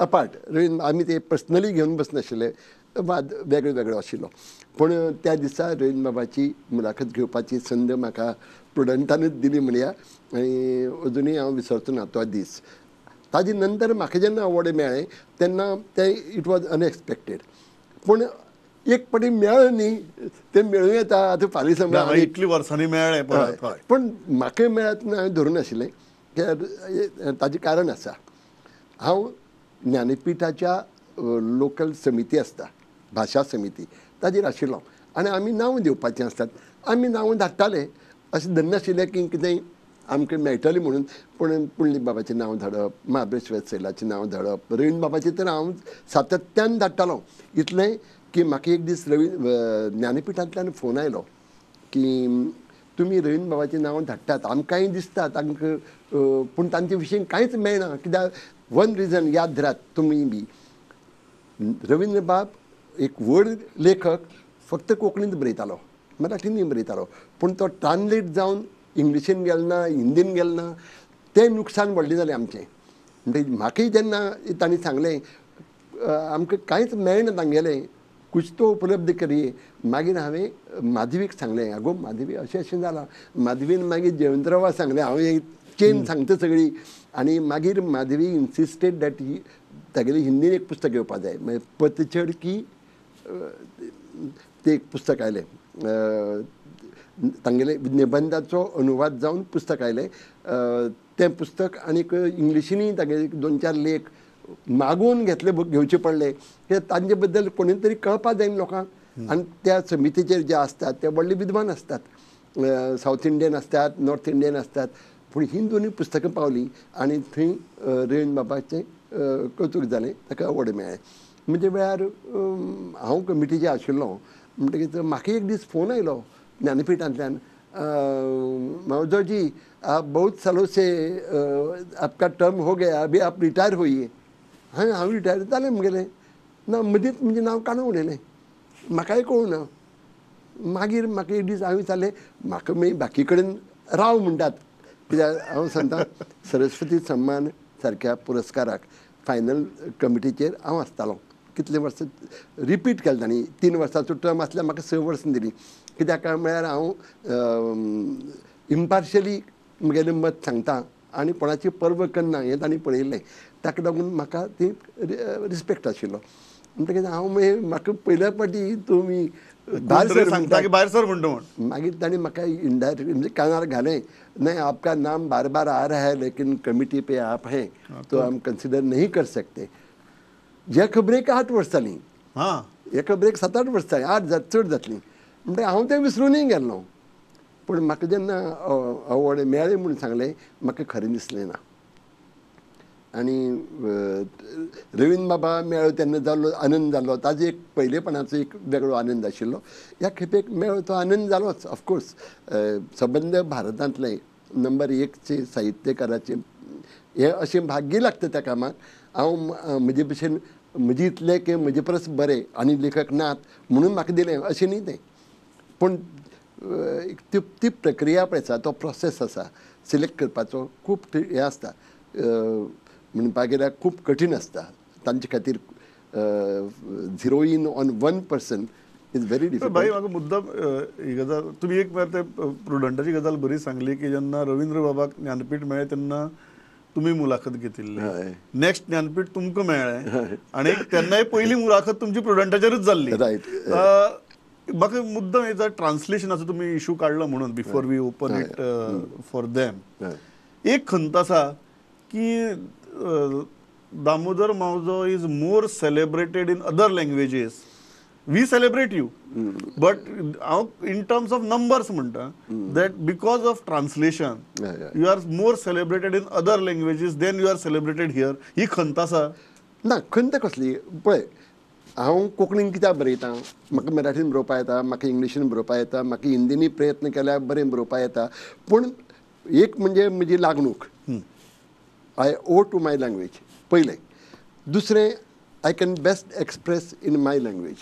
अपार्ट रवीन्द्र आमी ते पर्सनली घेवन बसनाशिल्ले, वाद वेगळो वेगळो आशिल्लो. पूण त्या दिसा रवीन्द्र बाबाची मुलाखत घेवपाची संद म्हाका प्रुडंटानूच दिली म्हणया आनी अजुनूय हांव विसरचो ना तो दीस. ताजे नंतर म्हाका जेन्ना अवॉर्ड मेळ्ळें तेन्ना तें it was unexpected. पूण एक पाटी मेळ्ळें न्ही तें मेळूं येता आतां फाल्यां समज इतली वर्सांनी मेळ्ळें परत. पूण म्हाका मेळत ना हांवें धरून नाशिल्लें. ताजें कारण आसा, हांव ज्ञानपीठाच्या लोकल समिती आसता, भाशा समिती, ताजेर आशिल्लो आनी आमी नांव दिवपाचें आसतात, आमी नांव धाडटाले अशें धरनाशिल्लें की कितेंय आमकां मेळटलें म्हणून. पूण पुंडलीक बाबाचें नांव धाडप, महाबळेश्वर सैलाचें नांव धाडप, रवीन्द्र बाबाचें तर हांव सातत्यान धाडटालो. इतलें की म्हाका एक दीस ज्ञानपीठांतल्यान फोन आयलो की तुमी रवीन्द्र बाबाचें नांव धाडटात, आमकांय दिसता तांकां, पूण तांचे विशीं कांयच मेळना. कित्याक वन रिजन याद धरात तुमी बी, रवीन्द्र बाब एक व्हड लेखक, फक्त कोंकणींत बरयतालो, मराठींत बरयतालो, पूण तो ट्रान्सलेट जावन इंग्लिशीन गेलो ना, हिंदीन गेलो ना, तें नुकसान व्हडलें जालें आमचें. म्हणटकीर म्हाकाय जेन्ना तांणी सांगलें आमकां कांयच मेळना तांगेलें, कुछ तो उपलब्ध करिये. मागीर हांवें माधवीक सांगलें, आगो माधवी अशें अशें जालां. माधवीन मागीर जयवंतरावा सांगलें, हांव एक चेन सांगता सगळी. आनी मागीर माधवी इन्सिस्टेड that he तागेली हिंदीन एक पुस्तक येवपा जाय, मागीर पतझड की तें एक पुस्तक आयलें, तांगेले निबंधाचो अनुवाद जावन पुस्तक आयलें. तें पुस्तक आनीक इंग्लिशीनय तागेले 2-4 लेख मागून घेतले, घेवचे पडले, कित्याक तांचे बद्दल कोणी तरी कळपा जाय न्ही लोकांक. आनी त्या समितीचेर जे आसतात ते व्हडले विद्वान आसतात, सावथ इंडियन आसतात, नॉर्थ इंडियन आसतात. पूण ही दोनूय पुस्तकां पावलीं आनी थंय रवीन्द्र बाबाचें कौतूक जालें, ताका अवॉर्ड मेळ्ळें. म्हणजे वेळार हांव कमिटीचेर आशिल्लो म्हणटकीच म्हाका एक दीस फोन आयलो ज्ञानपीठांतल्यान, मावजो जी आप बहुत सालों से आपका टर्म हो गया, अभी आप रिटायर होइए. हांवें हांव रिटायर जालें म्हगेलें ना, मदींच म्हजें नांव काडून उडयलें, म्हाकाय कळूं ना. मागीर म्हाका एक दीस हांवें विचारलें, म्हाका मागीर बाकी कडेन राव म्हणटात, कित्याक हांव सांगता सरस्वती सम्मान सारक्या पुरस्काराक फायनल कमिटीचेर हांव आसतालो. कितले वर्सां रिपीट केलें तांणी, 3 वर्सांचो टर्म आसल्यार म्हाका 6 वर्सां दिलीं. कित्याक काय म्हळ्यार हांव इम्पार्शली म्हगेलें मत सांगता आनी कोणाची पर्व करना हें तांणी पळयल्लें, ताका लागून म्हाका ती रिस्पेक्ट आशिल्लो. म्हणटकीच हांव मागीर म्हाका पयल्या फावटी तुमी भायर सांगता की भायर सर म्हणटा म्हण. मागीर तांणी म्हाका इनडायरेक्ट म्हणजे कानार घालें, नहीं आपका नाम बार बार आ रहा है लेकिन कमिटी पे आप हैं तो हम कंसिडर नहीं कर सकते. ह्या खबरेक 8 वर्सां जालीं, ह्या खबरेक 7-8 वर्सां जालीं, 8 चड जातलीं. म्हणटकीर हांव तें विसरूनय गेल्लो. पूण म्हाका जेन्ना अवॉर्ड मेळ्ळें म्हूण सांगलें, म्हाका खरें दिसलें ना. आनी रवीन्द्र बाबा मेळ्ळो तेन्ना जाल्लो आनंद जालो, ताजो एक पयलेपणाचो एक वेगळो आनंद आशिल्लो. ह्या खेपेक मेळ्ळो तो आनंद जालोच ऑफकोर्स. सबंद भारतांतलें नंबर 1 साहित्यकाराचें हें अशें भाग्य लागता त्या कामाक. हांव म्हजे भशेन म्हजे इतले की म्हजे परस बरें आनी लेखक नात म्हणून म्हाका दिलें अशें न्ही तें, पूण ती ती प्रक्रिया पळय आसा, तो प्रोसेस आसा सिलेक्ट करपाचो, खूब हें आसता, म्हणपाक गेल्यार खूब कठीण आसता. तांचे खातीर zero in on one person is very difficult. भाई म्हाका मुद्दाम ही गजाल तुमी एक म्हळ्यार ते प्रुडंटाची गजाल बरी सांगली की जेन्ना रवीन्द्र बाबाक ज्ञानपीठ मेळ्ळें तेन्ना तुमी मुलाखत घेतिल्ली, नेक्स्ट ज्ञानपीठ तुमकां मेळ्ळें आनी तेन्नाय पयली मुलाखत तुमची प्रुडंटाचेरूच जाल्ली. रायट. म्हाका मुद्दाम हेचा ट्रान्सलेशनाचो तुमी इशू काडलो म्हणून before we open it for them, एक खंत आसा की Damodar Mauzo is more celebrated in other languages. We celebrate you, but हांव इन टर्म्स ऑफ नंबर्स म्हणटा that because of translation you are more celebrated in other languages than you are celebrated here. ही खंत आसा ना? खंत कसली? पळय, हांव कोंकणीन कित्याक बरयता, म्हाका मराठीन बरोवपा येता, म्हाका इंग्लिशीन बरोवपा येता, म्हाका हिंदीनी प्रयत्न केल्यार बरें बरोवपा येता. पूण एक म्हणजे म्हजी लागणूक, I owe to my language पयलें. दुसरें, I can best express in my language.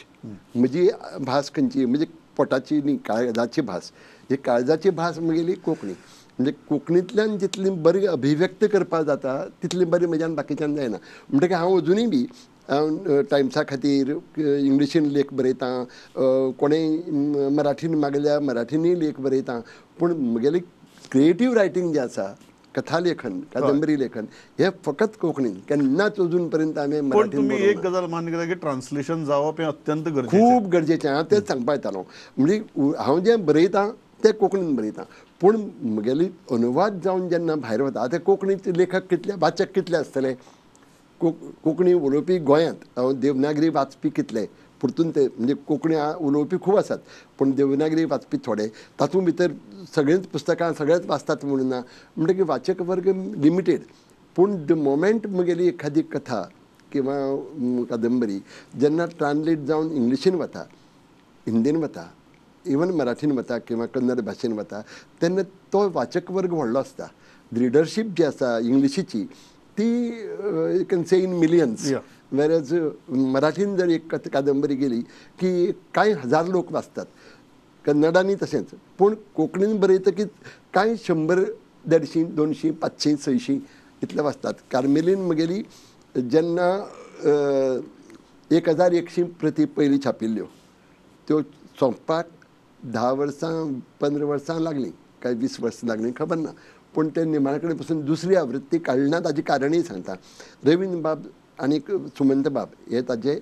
म्हजी भास खंयची, म्हजी पोटाची न्ही, काळजाची भास. ही काळजाची भास म्हगेली कोंकणी. म्हणजे कोंकणींतल्यान जितली बरी अभिव्यक्त करपाक जाता तितली बरी म्हज्यान बाकीच्यान जायना. म्हणटकीर हांव अजुनूय बी हांव टायम्सा खातीर इंग्लिशीन लेख बरयतां, कोणें मराठीन मागल्यार मराठीनूय लेख बरयतां. पूण म्हगेली क्रिएटीव रायटींग जें आसा, कथा लेखन, कादंबरी लेखन, हे फकत कोंकणीन, केन्नाच अजून पर्यंत हांवें मराठीन. तुमी एक गजाल मान्य केल्या की ट्रान्सलेशन जावप हें अत्यंत गरजेचें, खूब गरजेचें. हांव तेंच सांगपा येतालो. म्हणजे हांव जें बरयतां तें कोंकणीन बरयतां, पूण म्हगेली अनुवाद जावन जेन्ना भायर वता, आतां कोंकणीचे लेखक कितले, वाचक कितले आसतले, कोंकणी उलोवपी गोंयांत, हांव देवनागरी वाचपी कितले, परतून ते म्हणजे कोंकणी उलोवपी खूब आसात पूण देवनागरी वाचपी थोडे, तातूंत भितर सगळींच पुस्तकां सगळेच वाचतात म्हणून ना, म्हणटकीर वाचक वर्ग लिमिटेड. पूण the moment म्हगेली एखादी कथा किंवा कादंबरी जेन्ना ट्रान्सलेट जावन इंग्लिशीन वता, हिंदीन वता, इवन मराठीन वता किंवा कन्नड भाशेन वता, तेन्ना तो वाचक वर्ग व्हडलो आसता. रिडरशीप जी आसा इंग्लिशीची ती you can say in millions, whereas मराठीन जर एक कादंबरी गेली की कांय हजार लोक वाचतात, कन्नडांनी तशेंच. पूण कोंकणीन बरयतकीच कांय 100, 150, 200, 500, 600 इतले वाचतात. कार्मेलीन म्हगेली जेन्ना 1100 प्रती पयलीं छापिल्ल्यो, त्यो सोंपपाक 10 वर्सां 15 वर्सां लागलीं, काय 20 वर्सां लागलीं खबर ना. पूण ते निमाणे कडेन पसून दुसरी आवृत्ती काडली ना. ताजें कारणूय सांगता. रवीन्द्र बाब आनी सुमंत बाब हे ताजे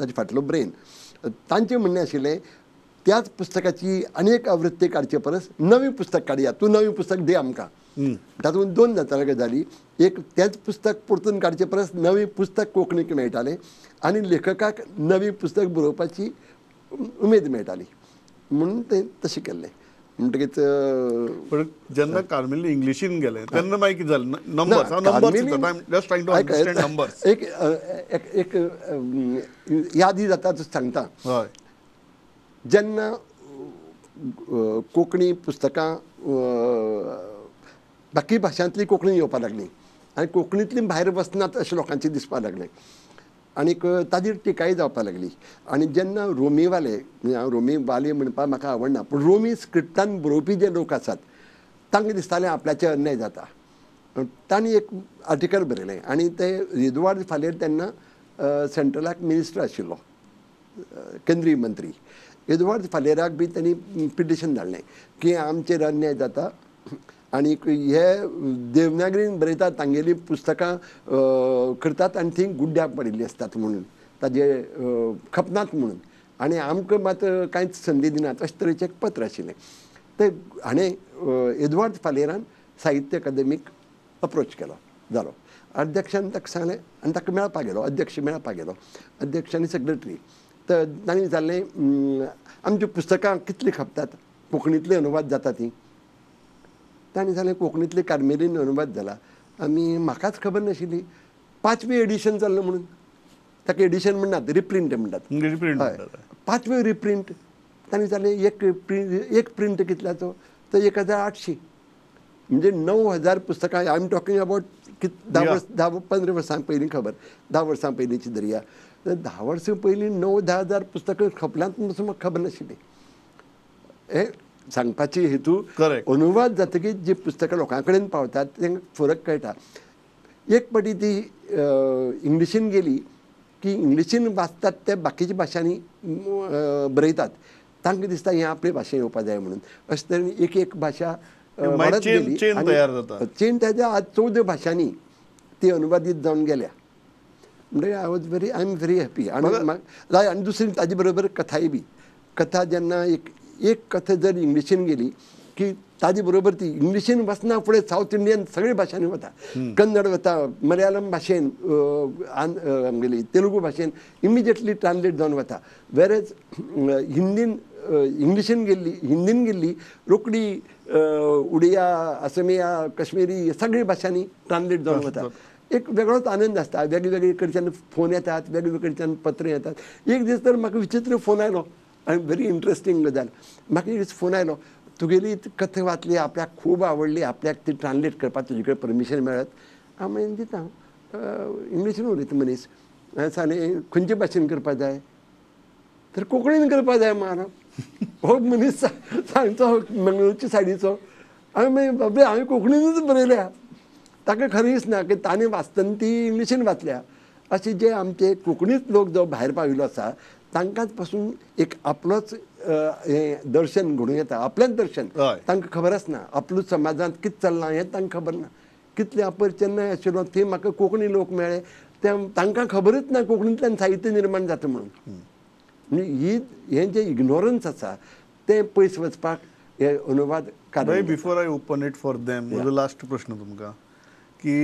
ताजे फाटलो ब्रेन. तांचें म्हणणें आशिल्लें त्याच पुस्तकाची आनी एक आवृत्ती काडचे परस नवीं पुस्तक काडया, तूं नवीं पुस्तक दी आमकां. तातूंत दोन जाताले गजाली, एक तेंच पुस्तक परतून काडचे परस नवीं पुस्तक कोंकणीक मेळटालें आनी लेखकाक नवीं पुस्तक बरोवपाची उमेद मेळटाली म्हणून तें तशें केल्लें. म्हणटकीच पण जेन्ना कार्मेलीन इंग्लिशीन गेलें तेन्ना मागीर कितें जालें? Numbers, just trying to understand numbers. एक एक यादी जाता तो सांगता. हय, जेन्ना कोंकणी पुस्तकां बाकी भाशांतली कोंकणी येवपाक लागली आनी कोंकणींतली भायर वचनात अशें लोकांचें दिसपाक लागलें आनीक ताजेर टिकाय जावपाक लागली. आनी जेन्ना रोमीवाले, हांव रोमीवाले म्हणपाक म्हाका आवडना, पूण रोमी स्क्रिप्टान बरोवपी जे लोक आसात तांकां दिसतालें आपल्याचेर अन्याय जाता. तांणी एक आर्टिकल बरयलें आनी ते एदुआर्द फालेर तेन्ना सेंट्रलाक मिनिस्टर आशिल्लो, केंद्रीय मंत्री. एदुआर्द फालेराक बी तांणी पिटिशन धाडलें की आमचेर अन्याय जाता आनी हे देवनागरीन बरयतात, तांगेलीं पुस्तकां करतात आनी थंय गुड्ड्याक पडिल्लीं आसतात म्हणून ताजे खपनात म्हणून, आनी आमकां मात कांयच संदी दिनात अशें तरेचें एक पत्र आशिल्लें. तें हाणें एदुआर्द फालेरान साहित्य अकादेमीक अप्रोच केलो जालो. अध्यक्षान ताका सांगलें आनी ताका मेळपाक गेलो, अध्यक्ष मेळपाक गेलो, अध्यक्ष आनी सेक्रेटरी. तर तांणी विचारलें आमची पुस्तकां कितलीं खपतात, कोंकणींतले अनुवाद जाता तीं. तांणी सांगलें कोंकणींतले कार्मेलीन अनुवाद जाला. आमी म्हाकाच खबर नाशिल्ली 5वें एडिशन चल्लां म्हणून. ताका एडिशन म्हणनात, रिप्रिंट म्हणटात. हय, 5वें रिप्रिंट. तांणी विचारलें एक प्रिंट कितल्याचो? तर 1800, म्हणजे 9000 पुस्तकां. I am talking about 10-15 वर्सां पयलीं खबर, 10 वर्सां पयलींची दर्या. तर 10 वर्सां पयलीं 9-10 हजार पुस्तकां खपल्यांत म्हणून म्हाका खबर नाशिल्ली. हें सांगपाची हेतू, अनुवाद जातकीच जी पुस्तकां लोकां कडेन पावतात तांकां फरक कळटा. एक पाटी ती इंग्लिशीन गेली की इंग्लिशीन वाचतात ते बाकीच्या भाशांनी बरयतात, तांकां दिसता हें आपले भाशेन येवपा जाय म्हणून. अशें तरेन एक एक भाशा वाडत गेली, चेन तयार जाता. चेन तयार आज 14 भाशांनी ती अनुवादीत जावन गेल्या. म्हणजे I was very, I am very happy. आनी आनी दुसरी ताजे बरोबर कथाय बी, कथा जेन्ना एक एक कथा जर इंग्लिशीन गेली की ताजे बरोबर ती इंग्लिशीन वचना फुडें सावथ इंडियन सगळे भाशांनी वता, कन्नड वता, मलयाळम भाशेन, आमगेली तेलुगू भाशेन इमिजिएटली ट्रान्सलेट जावन वता. वेरेज हिंदीन इंग्लिशीन गेल्ली, हिंदीन गेल्ली रोखडी उडिया, असमिया, कश्मीरी सगळे भाशांनी ट्रान्सलेट जावन वता. एक वेगळोच आनंद आसता. वेगळे कडच्यान फोन येतात, वेगळे कडच्यान पत्रां येतात. एक दीस तर म्हाका विचित्र फोन आयलो आनी व्हेरी इंट्रस्टींग गजाल. म्हाका एक दीस फोन आयलो, तुगेली कथा वाचली, आपल्याक खूब आवडली, आपल्याक ती ट्रान्सलेट करपाक तुजे कडेन परमिशन मेळत? हांव म्हणलें दिता. इंग्लिशीन उलयता मनीस. हांवें सांगलें खंयचे भाशेन करपाक जाय? तर कोंकणीन करपाक जाय मार. हो मनीस सांगचो मंगळूरच्या सायडीचो. हांवें म्हणलें बाबरे हांवें कोंकणीनूच बरयल्या. ताका खरें दिसना की ताणें वाचतना ती इंग्लिशीन वाचल्या. अशें जे आमचे कोंकणीच लोक जो भायर पाविल्लो आसा तांकांच पासून एक आपलोच हें दर्शन घडून येता, आपलेंच दर्शन. तांकां खबर आसना आपलो समाजांत कितें चल्लां हें तांकां खबर ना. कितलें अपर चेन्नय आशिल्लो थंय म्हाका कोंकणी लोक मेळ्ळे, ते तांकां खबरूच ना कोंकणींतल्यान साहित्य निर्माण जाता म्हणून. म्हणजे ही हें जें इग्नोरन्स आसा तें पयस वचपाक हे अनुवाद कारण. Before I open it for them, म्हजो लास्ट प्रश्न तुमकां की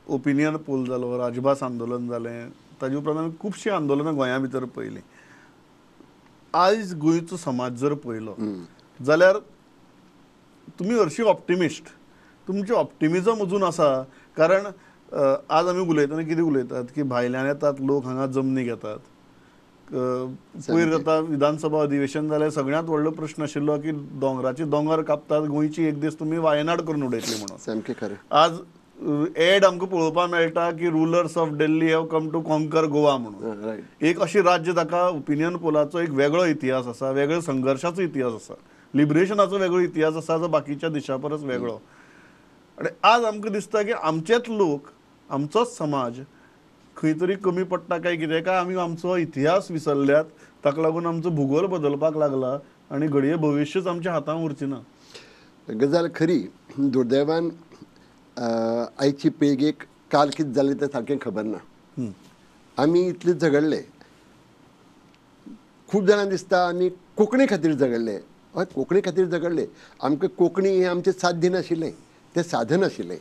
ओपिनियन पोल जालो, राजभास आंदोलन जालें, ताजे उपरांत आमी खुबशीं आंदोलनां गोंया भितर पळयलीं. आयज गोंयचो समाज जर पळयलो जाल्यार तुमी हरशीं ऑप्टिमिस्ट, तुमचें ऑप्टिमिजम अजून आसा. कारण आज आमी उलयतना कितें उलयतात की भायल्यान येतात लोक हांगा जमनी घेतात. पयर जाता विधानसभा अधिवेशन जालें, सगळ्यांत व्हडलो प्रश्न आशिल्लो की दोंगराचे दोंगर कापतात, गोंयची एक दीस तुमी वायनाड करून उडयतली म्हणून. सामकें खरें. आज एड आमकां पळोवपाक मेळटा की rulers of Delhi have come to conquer Goa म्हणून. एक अशी राज्य ताका ओपिनियन पोलाचो एक वेगळो इतिहास आसा, वेगळो संघर्शाचो इतिहास आसा, लिबरेशनाचो वेगळो इतिहास आसा जो बाकीच्या देशा परस वेगळो. आनी आज आमकां दिसता की आमचेच लोक, आमचोच समाज खंय तरी कमी पडटा काय कितें, काय आमी आमचो इतिहास विसरल्यात, ताका लागून आमचो भुगोल बदलपाक लागला आनी घडये भविश्यच आमच्या हातांत उरची ना. गजाल खरी. दुर्दैवान आयची पिळगेक काल कितें जालें तें सारकें खबर ना. आमी इतले झगडले, खूब जाणां दिसता आमी कोंकणी खातीर झगडले. हय, कोंकणी खातीर झगडले. आमकां कोंकणी हें आमचें साध्य नाशिल्लें, तें साधन आशिल्लें.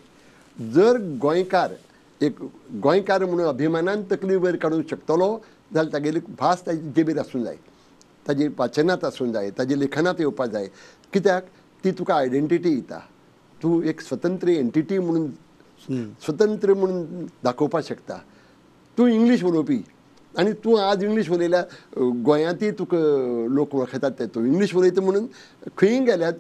जर गोंयकार एक गोंयकार म्हणून अभिमानान तकली वयर काडूंक शकतलो जाल्यार तागेली भास ताजी जिबेर आसूंक जाय, ताजी वाचनांत आसूंक जाय, ताजी लेखनांत येवपाक जाय. कित्याक ती तुका आयडेंटिटी दिता, तूं एक स्वतंत्र एंटिटी म्हणून, स्वतंत्र म्हणून दाखोवपाक शकता. तूं इंग्लीश उलोवपी आनी तूं आज इंग्लीश उलयल्यार गोंयांतय तुका लोक वळखतात, ते तूं इंग्लीश उलयता म्हणून. खंय गेल्यार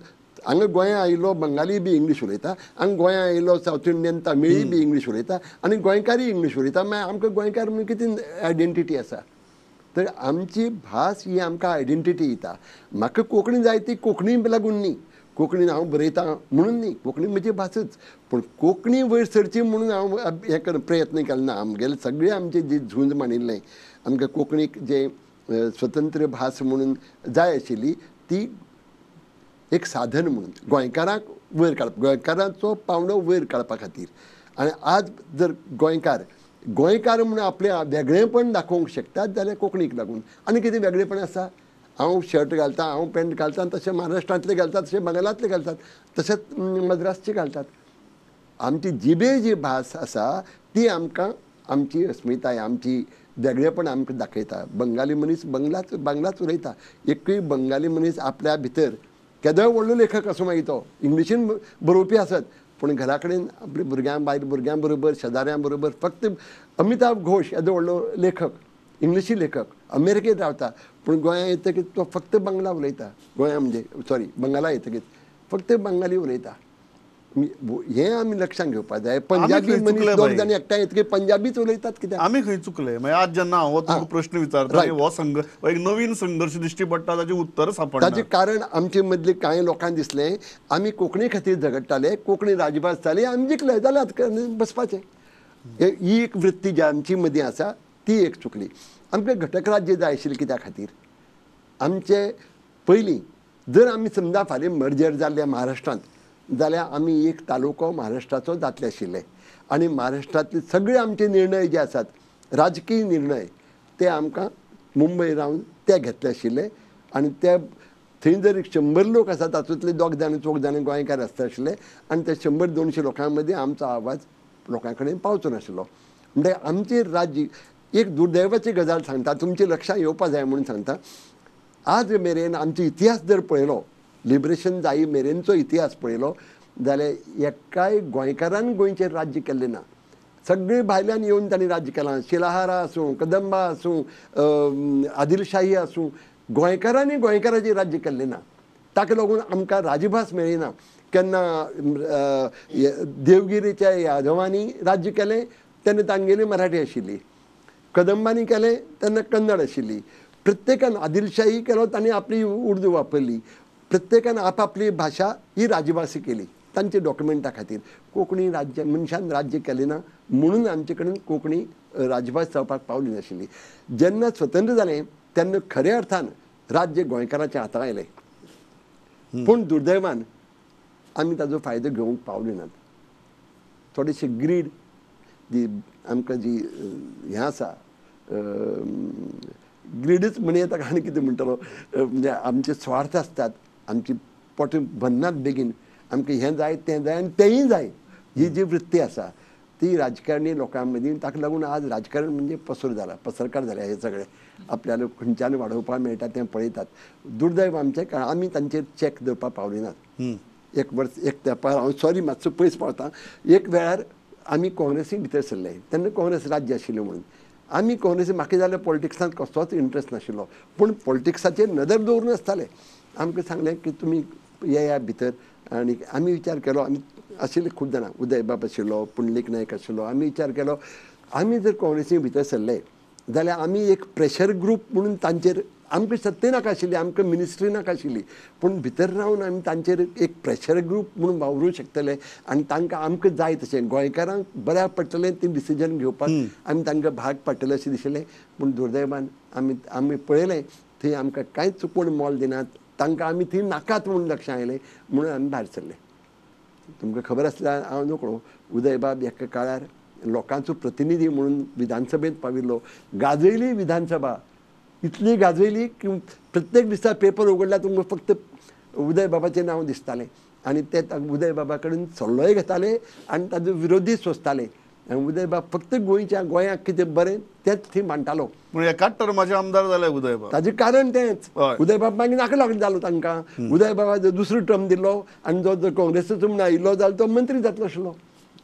हांगा गोंया आयिल्लो बंगाली बी इंग्लीश उलयता, हांगा गोंया आयिल्लो सावथ इंडियन तमिळी बी इंग्लीश उलयता आनी गोंयकारय इंग्लीश उलयता. मागीर आमकां गोंयकार म्हणून कितें आयडेंटिटी आसा? तर आमची भास ही आमकां आयडेंटिटी दिता. म्हाका कोंकणी जाय ती कोंकणी लागून न्ही, कोंकणीन हांव बरयतां म्हणून न्ही, कोंकणी म्हजी भासच, पूण कोंकणी वयर सरची म्हणून हांव हें प्रयत्न केलो ना. आमगेले सगळे आमचे जी झूंज मांडिल्लें, आमकां कोंकणीक जे स्वतंत्र भास म्हणून जाय आशिल्ली ती एक साधन म्हणून गोंयकारांक वयर काडप, गोंयकारांचो पावंडो वयर काडपा खातीर. आनी आज जर गोंयकार गोंयकार म्हणून आपलें वेगळेंपण दाखोवंक शकतात जाल्यार कोंकणीक लागून. आनी कितें वेगळेंपण आसा? हांव शर्ट घालता, हांव पॅन्ट घालता, तशें महाराष्ट्रांतले घालतात, तशें बंगालांतले घालतात, तशेंच मद्रासचे घालतात. आमची जिबे जी भास आसा ती आमकां आमची अस्मिताय, आमची वेगळेपण आमकां दाखयता. बंगाली मनीस बंगलाच बांगलाच उलयता. एकूय बंगाली मनीस आपल्या भितर केदोय व्हडलो लेखक आसूं मागीर तो इंग्लिशीन बरोवपी आसत, पूण घरा कडेन आपल्या भुरग्यां बायल भुरग्यां बरोबर शेजाऱ्यां बरोबर फक्त अमिताभ घोश येदो व्हडलो लेखक, इंग्लिशी लेखक, अमेरिकेंत रावता, पूण गोंया येतकीच तो फक्त बंगला उलयता. गोंया म्हणजे सॉरी बंगाला येतकीच फक्त बंगाली उलयता. हें आमी लक्षांत घेवपाक जाय. पंजाबी मनीस दोग जाण एकठांय येतकीर पंजाबीच उलयतात. कित्याक आमी खंय चुकले? मागीर आज जेन्ना हांव तुमकां प्रश्न विचारता, हो संघर्श एक नवीन संघर्श दिश्टी पडटा, ताचें उत्तर सापडना. ताचें कारण आमचे मदले कांय लोकांक दिसलें आमी कोंकणी खातीर झगडटाले, कोंकणी राजभास जाली, आमी जिखले जाल्यार बसपाचें. ही एक वृत्ती जी आमची मदीं आसा ती एक चुकली. आमकां घटक राज्य जाय आशिल्लें कित्या खातीर? आमचे पयलीं जर आमी समजा फाल्यां मर्जर जाल्ले महाराष्ट्रांत जाल्यार आमी एक तालुको महाराष्ट्राचो जातले आशिल्ले आनी महाराष्ट्रांतले सगळे आमचे निर्णय जे आसात राजकीय निर्णय ते आमकां मुंबय रावन ते घेतले आशिल्ले. आनी ते थंय जर 100 लोक आसात तातूंतले दोग जाण चौग जाण गोंयकार आसता आशिल्ले आनी ते 100-200 लोकां मदीं आमचो आवाज लोकां कडेन पावचो नाशिल्लो. म्हणटकीर आमचें राज्य एक दुर्दैवाची गजाल सांगता, तुमच्या लक्षांत येवपा जाय म्हणून सांगता. आज मेरेन आमचो इतिहास जर पळयलो, लिबरेशन जाई मेरेनचो इतिहास पळयलो जाल्यार एकाय गोंयकारान गोंयचेर राज्य केल्लें ना. सगळे भायल्यान येवन तांणी राज्य केलां. शिलाहारा आसूं, कदंबा आसूं, आदिलशाही आसूं, गोंयकारांनी गोंयकाराचें राज्य केल्लें ना. ताका लागून आमकां राजभास मेळ्ळी ना. केन्ना देवगिरीच्या यादवांनी राज्य केलें तेन्ना तांगेली मराठी आशिल्ली, कदंबांनी केलें तेन्ना कन्नड आशिल्ली. प्रत्येकान आदिलशाही केलो तांणी आपली उर्दू वापरली. प्रत्येकान आपापली भाशा ही राजभास केली तांच्या डॉक्युमेंटा खातीर. कोंकणी राज्य मनशान राज्य केलें ना म्हणून आमचे कडेन कोंकणी राजभास जावपाक पावली नाशिल्ली. जेन्ना स्वतंत्र जालें तेन्ना खऱ्या अर्थान राज्य गोंयकाराच्या हातांत आयलें, पूण दुर्दैवान आमी ताजो फायदो घेवंक पावले नात. थोडीशी ग्रीड जी आमकां जी हें आसा, ग्रीडच म्हणये ताका आनी कितें म्हणटलो, म्हणजे आमचे स्वार्थ आसतात, आमची पोट भरनात बेगीन, आमकां हें जाय तें जाय आनी तेंय जाय, ही जी वृत्ती आसा ती राजकारणी लोकां मदीं. ताका लागून आज राजकारण म्हणजे पसर जाला, पसरकार जाल्या. हे सगळे आपल्याला खंयच्यान वाडोवपाक मेळटा तें पळयतात. दुर्दैव आमचें, कारण आमी तांचेर चॅक दवरपाक पावली नात. एक वर्स एक तेंपार हांव सॉरी मातसो पयस पावता, एक वेळार आमी काँग्रेसी भितर सरले तेन्ना काँग्रेस राज्य आशिल्लें म्हणून आमी काँग्रेसी, म्हाका जाल्यार पॉलिटिक्सांत कसलोच इंट्रस्ट नाशिल्लो, पूण पॉलिटिक्साचेर नदर दवरून आसताले. आमकां सांगलें की तुमी येया भितर, आनी आमी विचार केलो. आमी आशिल्ले खूब जाणां, उदयबाब आशिल्लो, पुंडलीक नायक आशिल्लो. आमी विचार केलो आमी जर काँग्रेसी भितर सरले जाल्यार आमी एक प्रेशर ग्रूप म्हणून तांचेर, आमकां सत्ते नाका आशिल्ली, आमकां मिनिस्ट्री नाका आशिल्ली, पूण भितर रावन आमी तांचेर एक प्रेशर ग्रूप म्हणून वावरूंक शकतले आनी तांकां आमकां जाय तशें गोंयकारांक बऱ्याक पडटलें ती डिसिजन घेवपाक आमी तांकां भाग पडटलें अशें दिशिल्लें. पूण दुर्दैवान आमी आमी पळयलें थंय आमकां कांयच कोण मोल दिनात, तांकां आमी थंय नाकात म्हणून लक्षां आयलें म्हणून आमी भायर सरले. तुमकां खबर आसल्यार हांव नकळो, उदयबाब एका काळार लोकांचो प्रतिनिधी म्हणून विधानसभेंत पाविल्लो. गाजयली विधानसभा, इतली गाजयली की प्रत्येक दिसा पेपर उगडल्यार तुमकां फक्त उदयबाबाचें नांव दिसतालें आनी ते उदयबाबा कडेन सल्लोय घेताले आनी ताजो विरोधी सोंसताले. आनी उदयबाब फक्त गोंयच्या गोंयाक कितें बरें तेंच थंय मांडटालो. पूण एकाच टर्माचे आमदार जाले उदयबाब, ताजें कारण तेंच. उदयबाब मागीर नाका लागून जालो तांकां. उदयबाबा जर दुसरो टर्म दिलो आनी जो जर काँग्रेसीचो म्हूण आयिल्लो जाल्यार तो मंत्री जातलो आशिल्लो.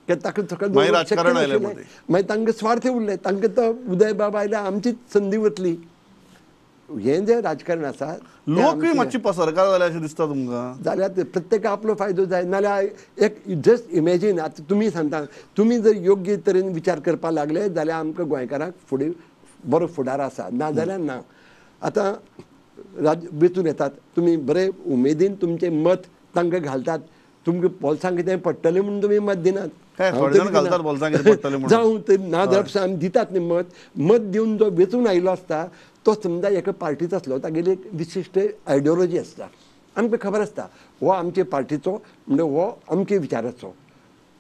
ताका मागीर तांकां स्वार्थ उरले, तांकां तो उदयबाब आयल्यार आमचीच संदी वतली. हें जें राजकारण आसा, लोकूय मातशी पसरकार जाले अशें दिसता तुमकां? जाल्यार प्रत्येक आपलो फायदो जाय. नाल्यार एक जस्ट इमेजीन, आतां तुमी सांगता, तुमी जर योग्य तरेन विचार करपाक लागले जाल्यार आमकां गोंयकारांक फुडें बरो फुडार आसा, ना जाल्यार ना. आतां वेंचून येतात, तुमी बरे उमेदीन तुमचें मत तांकां घालतात, तुमकां बोल्सांक कितें पडटलें म्हणून तुमी मत दिनात. जावं ते ना जाल्यार आमी दितात न्ही मत. मत दिवन जो वेंचून आयिल्लो आसता तो समजा एका पार्टीचो आसलो, तागेली एक विशिश्ट आयडियोलॉजी आसता, आमकां खबर आसता हो आमचे पार्टीचो म्हणजे हो अमके विचाराचो,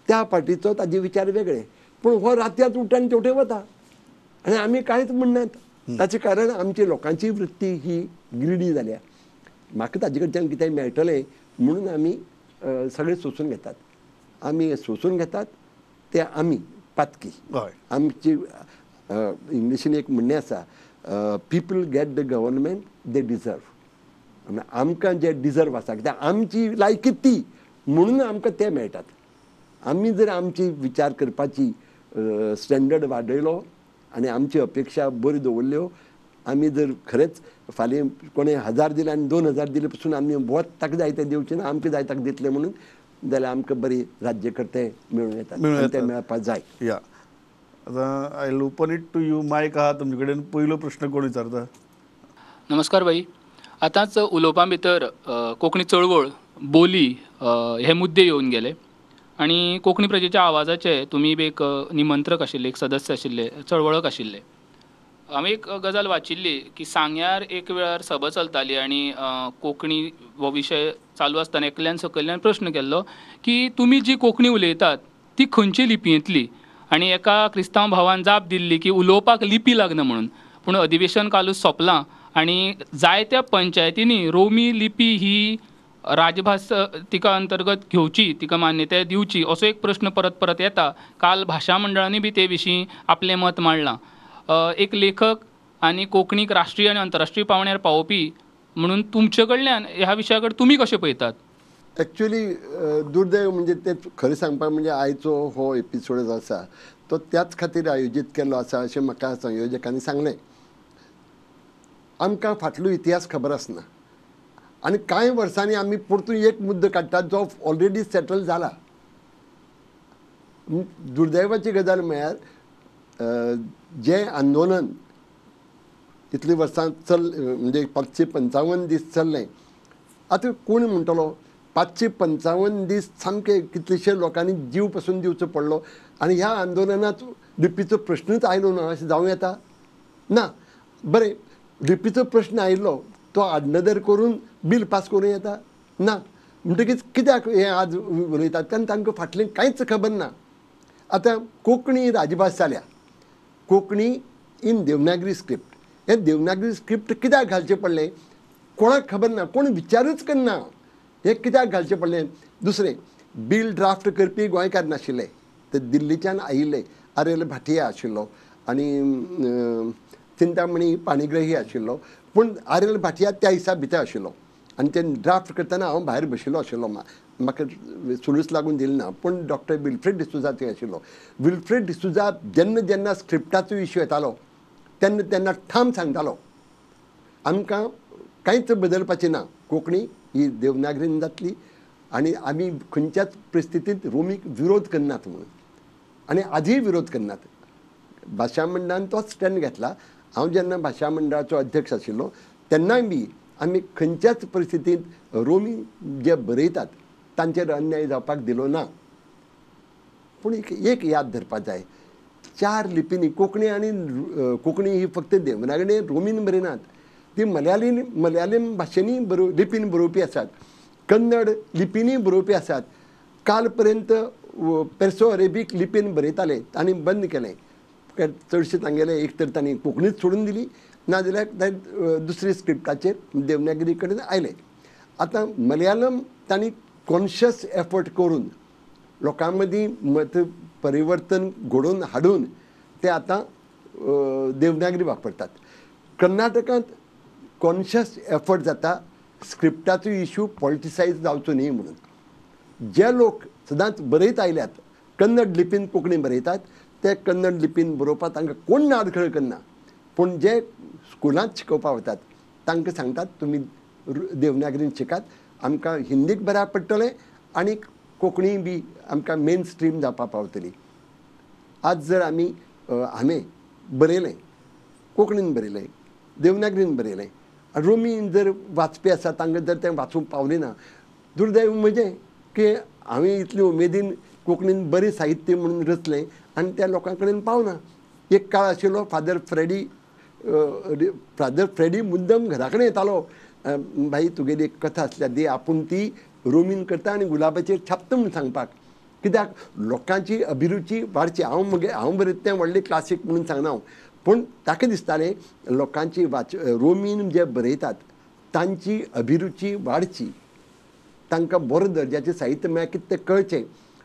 त्या पार्टीचो ताजे विचार वेगळे. पूण हो रातयांत उठ्ठा आनी तेवटेन वता आनी आमी कांयच म्हणनात. ताचें कारण आमची लोकांची वृत्ती ही ग्रिडी जाल्या. म्हाका ताजे कडच्यान कितें मेळटलें म्हणून आमी सगळें सोंसून घेतात. आमी सोंसून घेतात ते आमी पातकी. आमची इंग्लिशीन एक म्हणणें आसा, people get the government they deserve. आमकां जे डिजर्व आसा, कित्याक आमची लायकी ती म्हणून आमकां ते मेळटात. आमी जर आमची विचार करपाची स्टँडर्ड वाडयलो आनी आमची अपेक्षा बरी दवरल्यो, आमी जर खरेंच फाल्यां कोणें 1000 दिले आनी 2000 दिले पसून आमी बोत ताका जाय ते दिवचे ना, आमकां जाय ताका दितले म्हणून, जाल्यार आमकां बरी राज्यकर्ते मेळूं येतात, ते मेळपाक जाय. या आतां I open it to you, mic आहा तुमचे कडेन. पयलो प्रश्न कोण विचारता? नमस्कार भाई. आतांच उलोवपा भितर कोंकणी चळवळ, बोली हे मुद्दे येवन गेले आनी कोंकणी प्रजेच्या आवाजाचे तुमी एक निमंत्रक आशिल्ले, एक सदस्य आशिल्ले, चळवळक आशिल्ले. हांवें एक गजाल वाचिल्ली की सांग्यार एक वेळार सभा चलताली आनी कोंकणी हो विशय चालू आसतना एकल्यान सकयल्यान प्रश्न केल्लो की तुमी जी कोंकणी उलयतात ती खंयची लिपयेंतली, आनी एका क्रिस्तांव भावान जाप दिल्ली की उलोवपाक लिपी लागना म्हणून. पूण अधिवेशन कालूच सोंपलां आनी जायत्या पंचायतींनी रोमी लिपी ही राजभास तिका अंतर्गत घेवची, तिका मान्यताय दिवची असो एक प्रश्न परत परत येता. काल भाशा मंडळांनी बी ते विशीं आपलें मत मांडलां. एक लेखक आनी कोंकणीक राष्ट्रीय आनी अंतरराष्ट्रीय पांवड्यार पावोवपी म्हणून तुमचे कडल्यान ह्या विशया कडेन तुमी कशें पळयतात? एक्चुअली दुर्दैव म्हणजे ते खरें सांगपाक म्हणजे आयचो हो एपिसोड जो आसा तो त्याच खातीर आयोजीत केल्लो आसा अशें म्हाका संयोजकांनी सांगलें. आमकां फाटलो इतिहास खबर आसना आनी कांय वर्सांनी आमी परतून एक मुद्दो काडटात जो ऑलरेडी सेटल जाला. दुर्दैवाची गजाल म्हळ्यार जें आंदोलन इतलीं वर्सां चल म्हणजे 555 दीस चल्लें. आतां कोण म्हणटलो 555 दीस सामके कितलेशे लोकांनी जीव पसून दिवचो पडलो आनी ह्या आंदोलनांत लिपीचो प्रश्नूच आयलो ना अशें जावं येता ना. बरें, लिपीचो प्रश्न आयिल्लो तो आडनदर करून बील पास करूं येता ना. म्हणटकीच कित्याक हें आज उलयतात? कारण तांकां फाटलें कांयच खबर ना. आतां कोंकणी राजभास जाल्या, कोंकणी इन देवनागरी स्क्रिप्ट. हें देवनागरी स्क्रिप्ट कित्याक घालचें पडलें कोणाक खबर ना, कोण विचारूच करना हें कित्याक घालचें पडलें. दुसरें, बील ड्राफ्ट करपी गोंयकार नाशिल्ले, ते दिल्लीच्यान आयिल्ले. आर एल भाटिया आशिल्लो आनी चिंतामणी पाणिग्रही आशिल्लो, पूण आर एल भाटिया त्या दिसा भितर आशिल्लो आनी ते ड्राफ्ट करतना हांव भायर बशिल्लो आशिल्लो, म्हाका सुलूस लागून दिली ना. पूण डॉक्टर विल्फ्रेड डिसोजा थंय आशिल्लो. विल्फ्रेड डिसोजा जेन्ना जेन्ना स्क्रिप्टाचो इश्यू येतालो तेन्ना तेन्ना ठाम सांगतालो आमकां कांयच बदलपाचें ना, कोंकणी ही देवनागरीन जातली आनी आमी खंयच्याच परिस्थितींत रोमीक विरोध करनात म्हणून, आनी आजूय विरोध करनात. भाशा मंडळान तोच स्टँड घेतला. हांव जेन्ना भाशा मंडळाचो अध्यक्ष आशिल्लो तेन्नाय बी आमी खंयच्याच परिस्थितींत रोमी जे बरयतात तांचेर अन्याय जावपाक दिलो ना. पूण एक याद धरपाक जाय, 4 लिपींनी कोंकणी आनी कोंकणी ही फक्त देवनागरी रोमीन बरयनात, ती मलयाळम भाशेंनी लिपीन बरोवपी आसात, कन्नड लिपींनी बरोवपी आसात. काल पर्यंत पेर्सो अरेबीक लिपीन बरयताले, तांणी बंद केलें. चडशे तांगेले एक तर तांणी कोंकणीच सोडून दिली, नाजाल्यार दुसरी स्क्रिप्टाचेर देवनागरी कडेन आयले. आतां मलयाळम तांणी कॉन्शियस एफर्ट करून लोकां मदीं मत परिवर्तन घडोवन हाडून ते आतां देवनागरी वापरतात. कर्नाटकांत कॉन्शियस एफर्ट जाता स्क्रिप्टाचो इशू पॉलिटिसायज जावचो न्ही म्हणून. जे लोक सदांच बरयत आयल्यात कन्नड लिपीन कोंकणी बरयतात ते कन्नड लिपीन बरोवपाक तांकां कोण आडखळ करना, पूण जे स्कुलांत शिकोवपाक वतात तांकां सांगतात तुमी देवनागरीन शिकात, आमकां हिंदीक बऱ्याक पडटलें आनी कोंकणी बी आमकां मेन स्ट्रीम जावपाक पावतली. आज जर आमी हांवें बरयलें, कोंकणीन बरयलें, देवनागरीन बरयलें, रोमीन जर वाचपी आसा तांकां जर तें वाचूंक पावलें ना, दुर्दैव म्हजें की हांवें इतले उमेदीन कोंकणीन बरें साहित्य म्हणून रचलें आनी त्या लोकां कडेन पावना. एक काळ आशिल्लो फादर फ्रेडी मुद्दम घरा कडेन येतालो, भाई तुगेली एक कथा आसल्या दी आपूण ती रोमीन करता आनी गुलाबाचेर छापता म्हूण सांगपाक, कित्याक लोकांची अभिरुची वाडची. हांव बरयता तें व्हडलें क्लासीक म्हणून सांगना हांव, पूण ताका दिसतालें लोकांची रोमीन जे बरयतात तांची अभिरुची वाडची, तांकां बरो दर्जाचें साहित्य मेळ्ळें कितें तें कळचें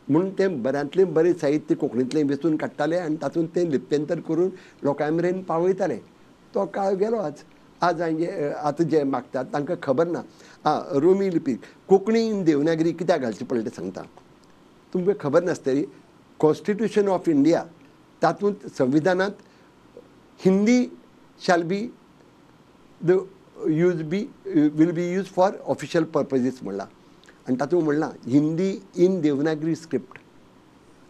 म्हणून तें बऱ्यांतलें बरें साहित्य कोंकणींतलें वेंचून काडटाले आनी तातूंत तें लिप्यंतर करून लोकां मेरेन पावयताले. तो काळ गेलो. आज आज आतां जे मागतात तांकां खबर ना. आं, रोमी लिपी कोंकणी देवनागरी कित्याक घालची पडलें तें सांगता तुमकां खबर नासतली. कॉन्स्टिट्युशन ऑफ इंडिया तातूंत संविधानांत Hindi shall be the use be will be use for official purposes म्हणलां आनी तातूंत म्हणलां हिंदी इन देवनागरी स्क्रिप्ट.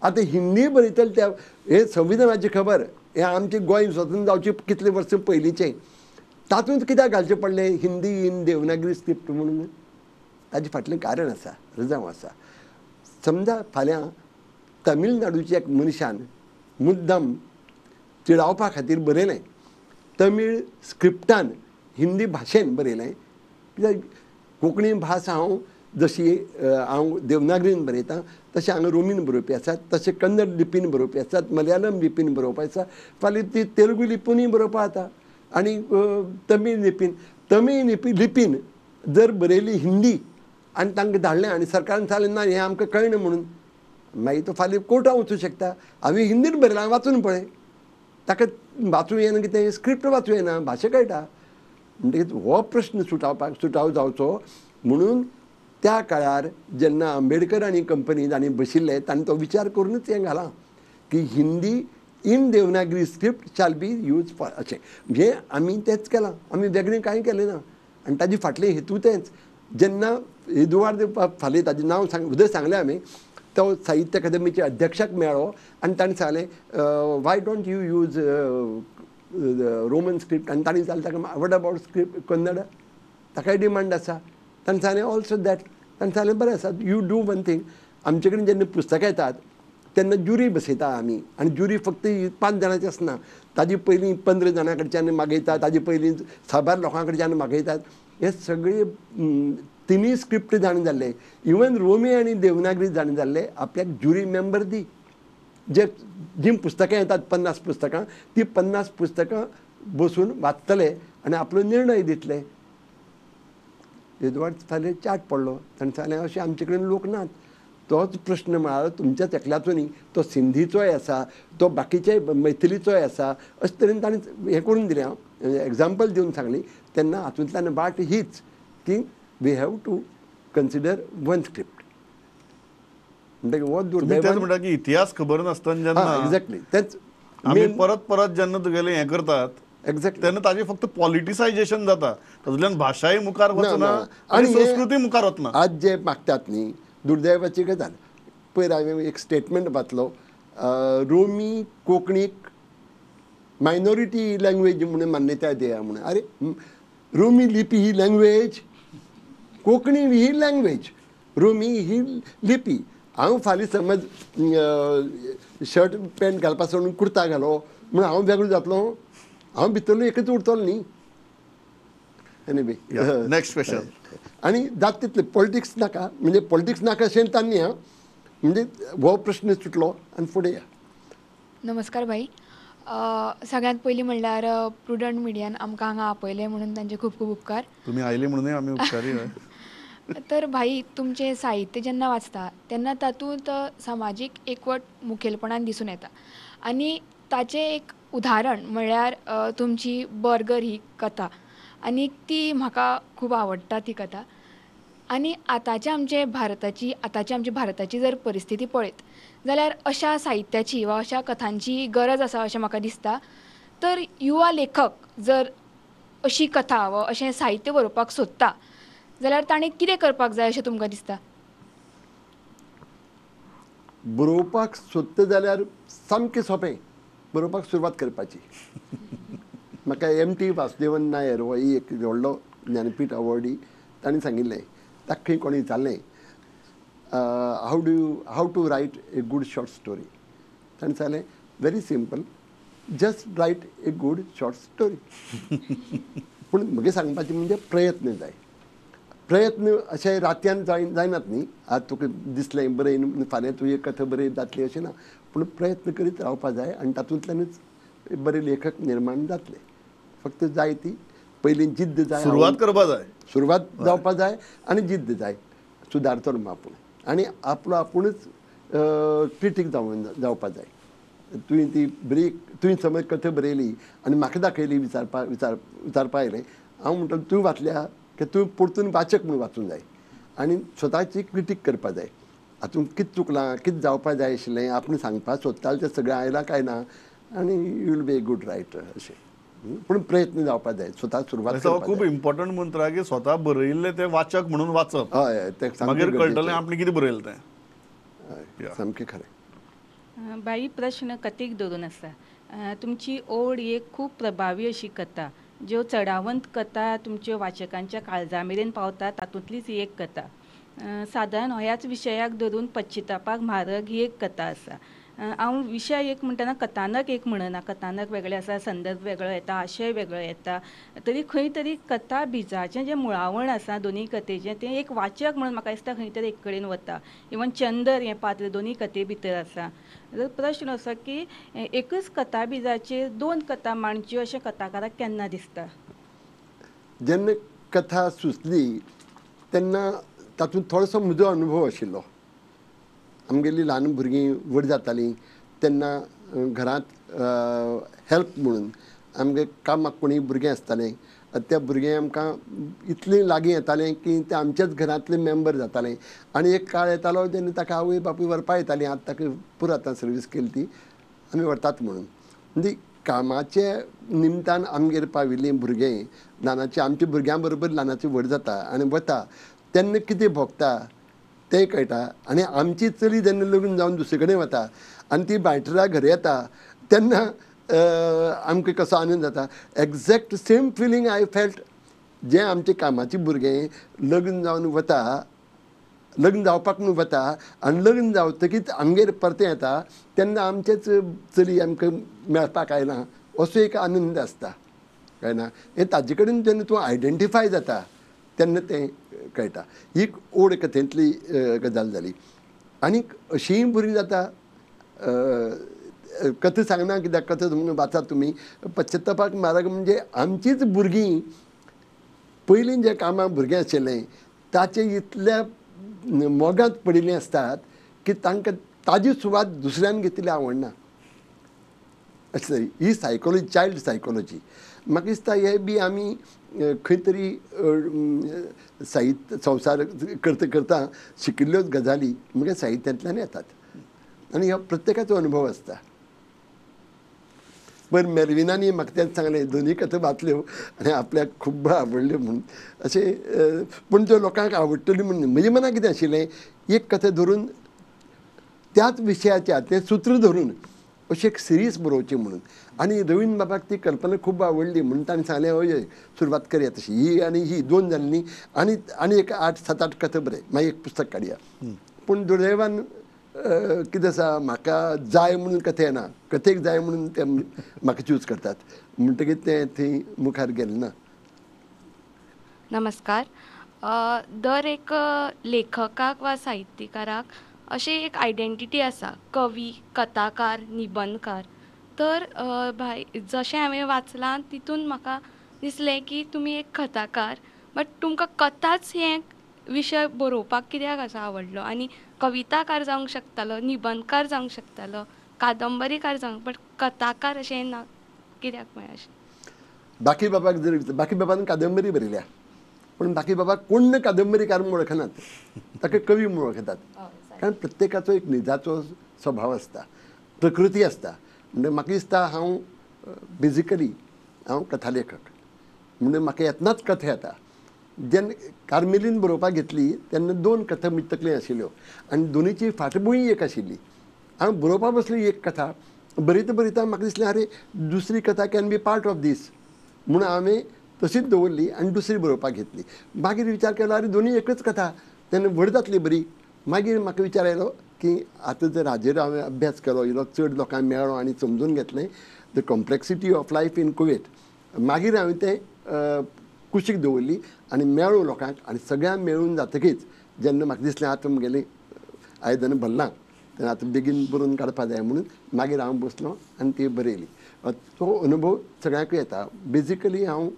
आतां हिंदी बरयतले त्या हे संविधानाची खबर हें आमचें गोंय स्वतंत्र जावचें कितले वर्सां पयलींचें, तातूंत कित्याक घालचें पडलें हिंदी इन देवनागरी स्क्रिप्ट म्हणून? ताजे फाटलें कारण आसा, रजांव आसा. समजा फाल्यां तमिळनाडूच्या एक मनशान मुद्दम तिडावपा खातीर बरयलें, तमीळ स्क्रिप्टान हिंदी भाशेन बरयलें, कित्याक कोंकणी भास हांव जशी हांव देवनागरीन बरयतां तशें हांगा रोमीन बरोवपी आसात, तशें कन्नड लिपीन बरोवपी आसात, मलयाळम लिपीन बरोवपी आसा, फाल्यां ती तेलुगू लिपीनूय बरोवपा जाता आनी तमीळ लिपीन. तमीळ लिपीन जर बरयली हिंदी आनी तांकां धाडलें आनी सरकारान सांगलें ना हें आमकां कळना म्हणून, मागीर तो फाल्यां कोर्टान वचूं शकता. हांवें हिंदीन बरयलां, वाचून पळय, ताका वाचूं येना कितें, स्क्रिप्ट वाचूं येना, भाशा कळटा. म्हणटकीच हो प्रश्न सुटाव जावचो म्हणून त्या काळार जेन्ना आंबेडकर आनी कंपनी तांणी बशिल्ले तांणी तो विचार करूनच हें घालां की Hindi in Devanagari script shall be use for अशें. हें आमी तेंच केलां, आमी वेगळें कांय केलें ना आनी ताजे फाटलें हेतू तेंच. जेन्ना एदुआर्द फालें ताजें नांव उदय सांगलें हांवें, तो साहित्य अकादमीच्या अध्यक्षाक मेळ्ळो आनी ताणें सांगलें why don't you use Roman script. आनी ताणें सांगलें ताका what about script Kannada, ताकाय डिमांड आसा. ताणें सांगलें ऑल्सो that. ताणें सांगलें बरें आसा, you do one thing, आमचे कडेन जेन्ना पुस्तकां येतात तेन्ना ज्युरी बसयता आमी आनी ज्युरी फक्त 5 जाणांची आसना, ताजी पयलीं 15 जाणां कडच्यान मागयतात, ताजी पयलीं साबार लोकां कडच्यान मागयतात. हे सगळे तिनूय स्क्रिप्ट जाणा जाल्ले, इवन रोमी आनी देवनागरी जाणा जाल्ले, आपल्याक ज्युरी मेंबर दी. जे जीं पुस्तकां येतात 50 पुस्तकां, ती 50 पुस्तकां बसून वाचतले आनी आपलो निर्णय दितले. एदुआर्द फालें चाट पडलो, ताणें सांगलें अशें आमचे कडेन लोक नात. तोच प्रश्न म्हळ्यार तुमच्याच एकल्याचो न्ही, तो सिंधीचोय आसा, तो बाकीचे मैथिलीचोय आसा. अशे तरेन ताणें हें करून दिलें, हांव एग्जाम्पल दिवन सांगली. तेन्ना हातूंतल्यान वाट हीच की we have to consider one script. म्हणटकीर हो दुर्दैवान म्हणटा की इतिहास खबर नासतना जेन्ना एक्झॅक्टली तेंच आमी परत परत जेन्ना तुगेलें हें करतात एक्झॅक्टली तेन्ना ताजें फक्त पॉलिटिसायजेशन जाता, तातूंतल्यान भाशाय मुखार वचना आनी संस्कृती मुखार वचना. आज जे मागतात न्ही, दुर्दैवाची गजाल. पयर हांवें एक स्टेटमेंट वाचलो, रोमी कोंकणीक मायनॉरिटी लँग्वेज म्हणून मान्यताय दिया म्हणून. अरे रोमी लिपी ही लँग्वेज, कोंकणी ही लँग्वेज, रोमी ही लिपी. हांव फाल्यां समज शर्ट पॅन्ट घालपा सोडून कुर्ता घालो म्हणून हांव वेगळो जातलो? हांव भितरलो एकच उरतलो न्ही. Anyway next question. आनी जाता तितलें पॉलिटिक्स नाका, म्हणजे पॉलिटिक्स नाका अशें तांणी आं, म्हणजे हो प्रश्न सुटलो आनी फुडें या. नमस्कार भाई. सगळ्यांत पयलीं म्हणल्यार प्रुडंट मिडियान आमकां हांगा आपयलें म्हणून तांचे खूब खूब उपकार. तुमी आयले म्हणूनय आमी उपकारी. तर भाई, तुमचें साहित्य जेन्ना वाचता तेन्ना तातूंत समाजीक एकवट मुखेलपणान दिसून येता आनी ताचें एक उदाहरण म्हळ्यार तुमची बर्गर ही कथा, आनी ती म्हाका खूब आवडटा ती कथा. आनी आतांचे आमचे भारताची आतांची आमची भारताची जर परिस्थिती पळयत जाल्यार अशा साहित्याची वा अशा कथांची गरज आसा अशें म्हाका दिसता. तर युवा लेखक जर अशी कथा वा अशें साहित्य बरोवपाक सोदता जाल्यार ताणें कितें करपाक जाय अशें तुमकां दिसता? बरोवपाक सोदता जाल्यार सामकें सोंपें, बरोवपाक सुरवात करपाची. म्हाका एम.टी. वासुदेवन नायर हो एक व्हडलो ज्ञानपीठ अवॉर्डी, ताणें सांगिल्लें, ताका खंय कोणें विचारलें how to write a good short story. ताणें सांगलें very simple, just write a good short story. पूण म्हगे सांगपाचें म्हणजे प्रयत्न जाय. प्रयत्न अशे रातयान जायनात न्ही, आज तुका दिसलें बरयन फाल्यां तुवें कथा बरय जातली अशें ना, पूण प्रयत्न करीत रावपा जाय आनी तातूंतल्यानूच बरे लेखक निर्माण जातले. फक्त जाय ती पयलीं जिद्द जाय, सुरवात करपा जाय, सुरवात जावपा जाय आनी जिद्द जाय, सुदारतलो म्हूण आपूण, आनी आपलो आपुणूच क्रिटीक जावन जावपा जाय. तुवें ती बरी, तुवें समज कथा बरयली आनी म्हाका दाखयली, विचारपा आयलें, हांव म्हणटलो तुवें वाचल्या की तुवें परतून वाचक म्हूण वाचूंक जाय आनी स्वताची क्रिटीक करपा जाय. हातूंत कितें चुकलां, कितें जावपा जाय आशिल्लें, आपूण सांगपाक सोदतालें तें सगळें आयलां काय ना, आनी you will be a good writer अशें. पूण प्रयत्न जावपा जाय, स्वता सुरवात. खूब इम्पॉर्टंट मंत्र की स्वता बरयिल्लें तें वाचक म्हणून वाचप, हय, तें मागीर कळटलें आपणें कितें बरयलें तें. सामकें खरें. बाई, प्रश्न कथेक धरून आसा. तुमची ओड एक खूब प्रभावी अशी कथा, ज्यो चडावंत कथा तुमच्यो वाचकांच्या काळजा मेरेन पावता तातूंतलीच एक कथा. सादारण ह्याच विशयाक धरून पश्चितापाक म्हारग ही एक कथा आसा. हांव विशय एक म्हणटना कथानक एक म्हणना, कथानक वेगळें आसा, संदर्भ वेगळो येता, आशय वेगळो येता, तरी खंय तरी कथा बिजाचें जें मुळावण आसा दोनूय कथेचें तें एक वाचक म्हणून म्हाका दिसता खंय तरी एक कडेन वता. इवन चंदर हें पात्र दोनूय कथे भितर आसा. तर प्रश्न असो की एकच कथा बिजाचेर दोन कथा मांडच्यो अशें कथाकाराक केन्ना दिसता? जेन्ना कथा सुचली तेन्ना तातूंत थोडोसो म्हजो अनुभव आशिल्लो. आमगेलीं ल्हान भुरगीं व्हड जातालीं तेन्ना घरांत हेल्प म्हणून आमगे कामाक कोणी भुरगें आसतालें, त्या भुरगें आमकां इतलें लागीं येतालें की तें आमच्याच घरांतलें मेंबर जातालें. आनी एक काळ येतालो जेन्ना ताका आवय बापूय व्हरपा येतालीं, आतां ताका पुरो आतां सर्वीस केली ती आमी व्हरतात म्हणून. म्हणजे कामाचे निमतान आमगेर पाविल्लीं भुरगें ल्हानाचें आमच्या भुरग्यां बरोबर ल्हानाचें व्हड जाता आनी वता तेन्ना कितें भोगता तें कळटा. आनी आमची चली जेन्ना लग्न जावन दुसरे कडेन वता आनी ती बायटरा घरा येता तेन्ना आमकां कसो आनंद जाता. Exact same feeling I felt जें आमचें कामाचें भुरगें लग्न जावन वता, लग्न जावपाक म्हूण वता आनी लग्न जावतकीच आमगेर परतें येता तेन्ना आमचेच चली आमकां मेळपाक आयलां असो एक आनंद आसता, कळना. हें ताजे कडेन जेन्ना तूं आयडेंटिफाय जाता तेन्ना तें कळटा. ही ओड कथेंतली गजाल जाली. आनीक अशींय भुरगीं जाता, कथा सांगना कित्याक कथा तुमकां वाचात तुमी. पश्चत्तापाक म्हारग म्हणजे आमचीच भुरगीं पयलीं जें कामां भुरगें आशिल्लें ताचे इतल्या मोगांत पडिल्लीं आसतात की तांकां ताजी सुवात दुसऱ्यान घेतिल्ली आवडना. अशें ही सायकोलॉजी, चायल्ड सायकोलॉजी. म्हाका दिसता हे बी आमी खंय तरी साहित्य संवसार करता करता शिकिल्ल्योच गजाली म्हणजे साहित्यांतल्यान येतात आनी ह्या प्रत्येकाचो अनुभव आसता. पण मेलविनानी म्हाका तेंच सांगलें, दोनूय कथा वाचल्यो आनी आपल्याक खूब्ब आवडल्यो म्हूण अशें. पूण त्यो लोकांक आवडटल्यो म्हूण म्हज्या मनाक कितें आशिल्लें, एक कथा धरून त्याच विशयाच्या तें सूत्र धरून अशी एक सिरीज बरोवची म्हणून. आनी रवीन्द्र बाबाक ती कल्पना खूब आवडली म्हणून ताणें सांगलें हय सुरवात करया तशी, ही आनी ही दोन जाली न्ही आनी आनी एक 8 7 8 कथा बरय, मागीर एक पुस्तक काडया. पूण दुर्दैवान कितें आसा, म्हाका जाय म्हणून कथा येना, कथेक जाय म्हणून ते म्हाका चूज करतात, म्हणटकीर तें थंय मुखार गेलें ना. नमस्कार. दर एक लेखकाक वा साहित्यकाराक अशी एक आयडेंटिटी आसा, कवी, कथाकार, निबंदकार. तर भाई जशें हांवें वाचलां तितून म्हाका दिसलें की तुमी एक कथाकार, बट तुमकां कथाच हें विशय बरोवपाक कित्याक असो आवडलो? आनी कविताकार जावंक शकतालो, निबंदकार जावंक शकतालो, कादंबरीकार जावंक, बट कथाकार अशें ना कित्याक म्हळ्यार अशें? बाकीबाबाक जर बाकीबाबान कादंबरी बरयल्या, पूण बाकीबाबाक कोण कादंबरीकार म्हूण वळखनात, ताका कवी म्हूण वळखतात. कारण प्रत्येकाचो एक निजाचो स्वभाव आसता, प्रकृती आसता. म्हणजे म्हाका दिसता हांव बेजिकली हांव कथालेखक, म्हणजे म्हाका येतनाच कथा येता. जेन्ना कार्मेलीन बरोवपाक घेतली तेन्ना 2 कथा म्हजे तकलेन आशिल्ल्यो आनी दोनीची फाटभूंय एक आशिल्ली. हांव बरोवपाक बसली एक कथा बरयता बरयता म्हाका दिसलें आरे दुसरी कथा can be part of this म्हणून हांवें तशीच दवरली आनी दुसरी बरोवपाक घेतली. मागीर विचार केलो आरे दोनूय एकच कथा, तेन्ना व्हड जातली बरी. मागीर म्हाका विचार आयलो की आतां जर हाजेर हांवें अभ्यास केलो, इल्लो चड लोकांक मेळ्ळो आनी समजून घेतलें the complexity of life in Kuwait, मागीर हांवें तें कुशीक दवरली आनी मेळ्ळो लोकांक. आनी सगळ्यांक मेळून जातकीच जेन्ना म्हाका दिसलें आतां म्हगेलें आयदन भरलां तेन्ना आतां बेगीन बरोवन काडपा जाय म्हणून मागीर हांव बसलो आनी ती बरयली. तो अनुभव सगळ्यांकूय येता. बेजिकली हांव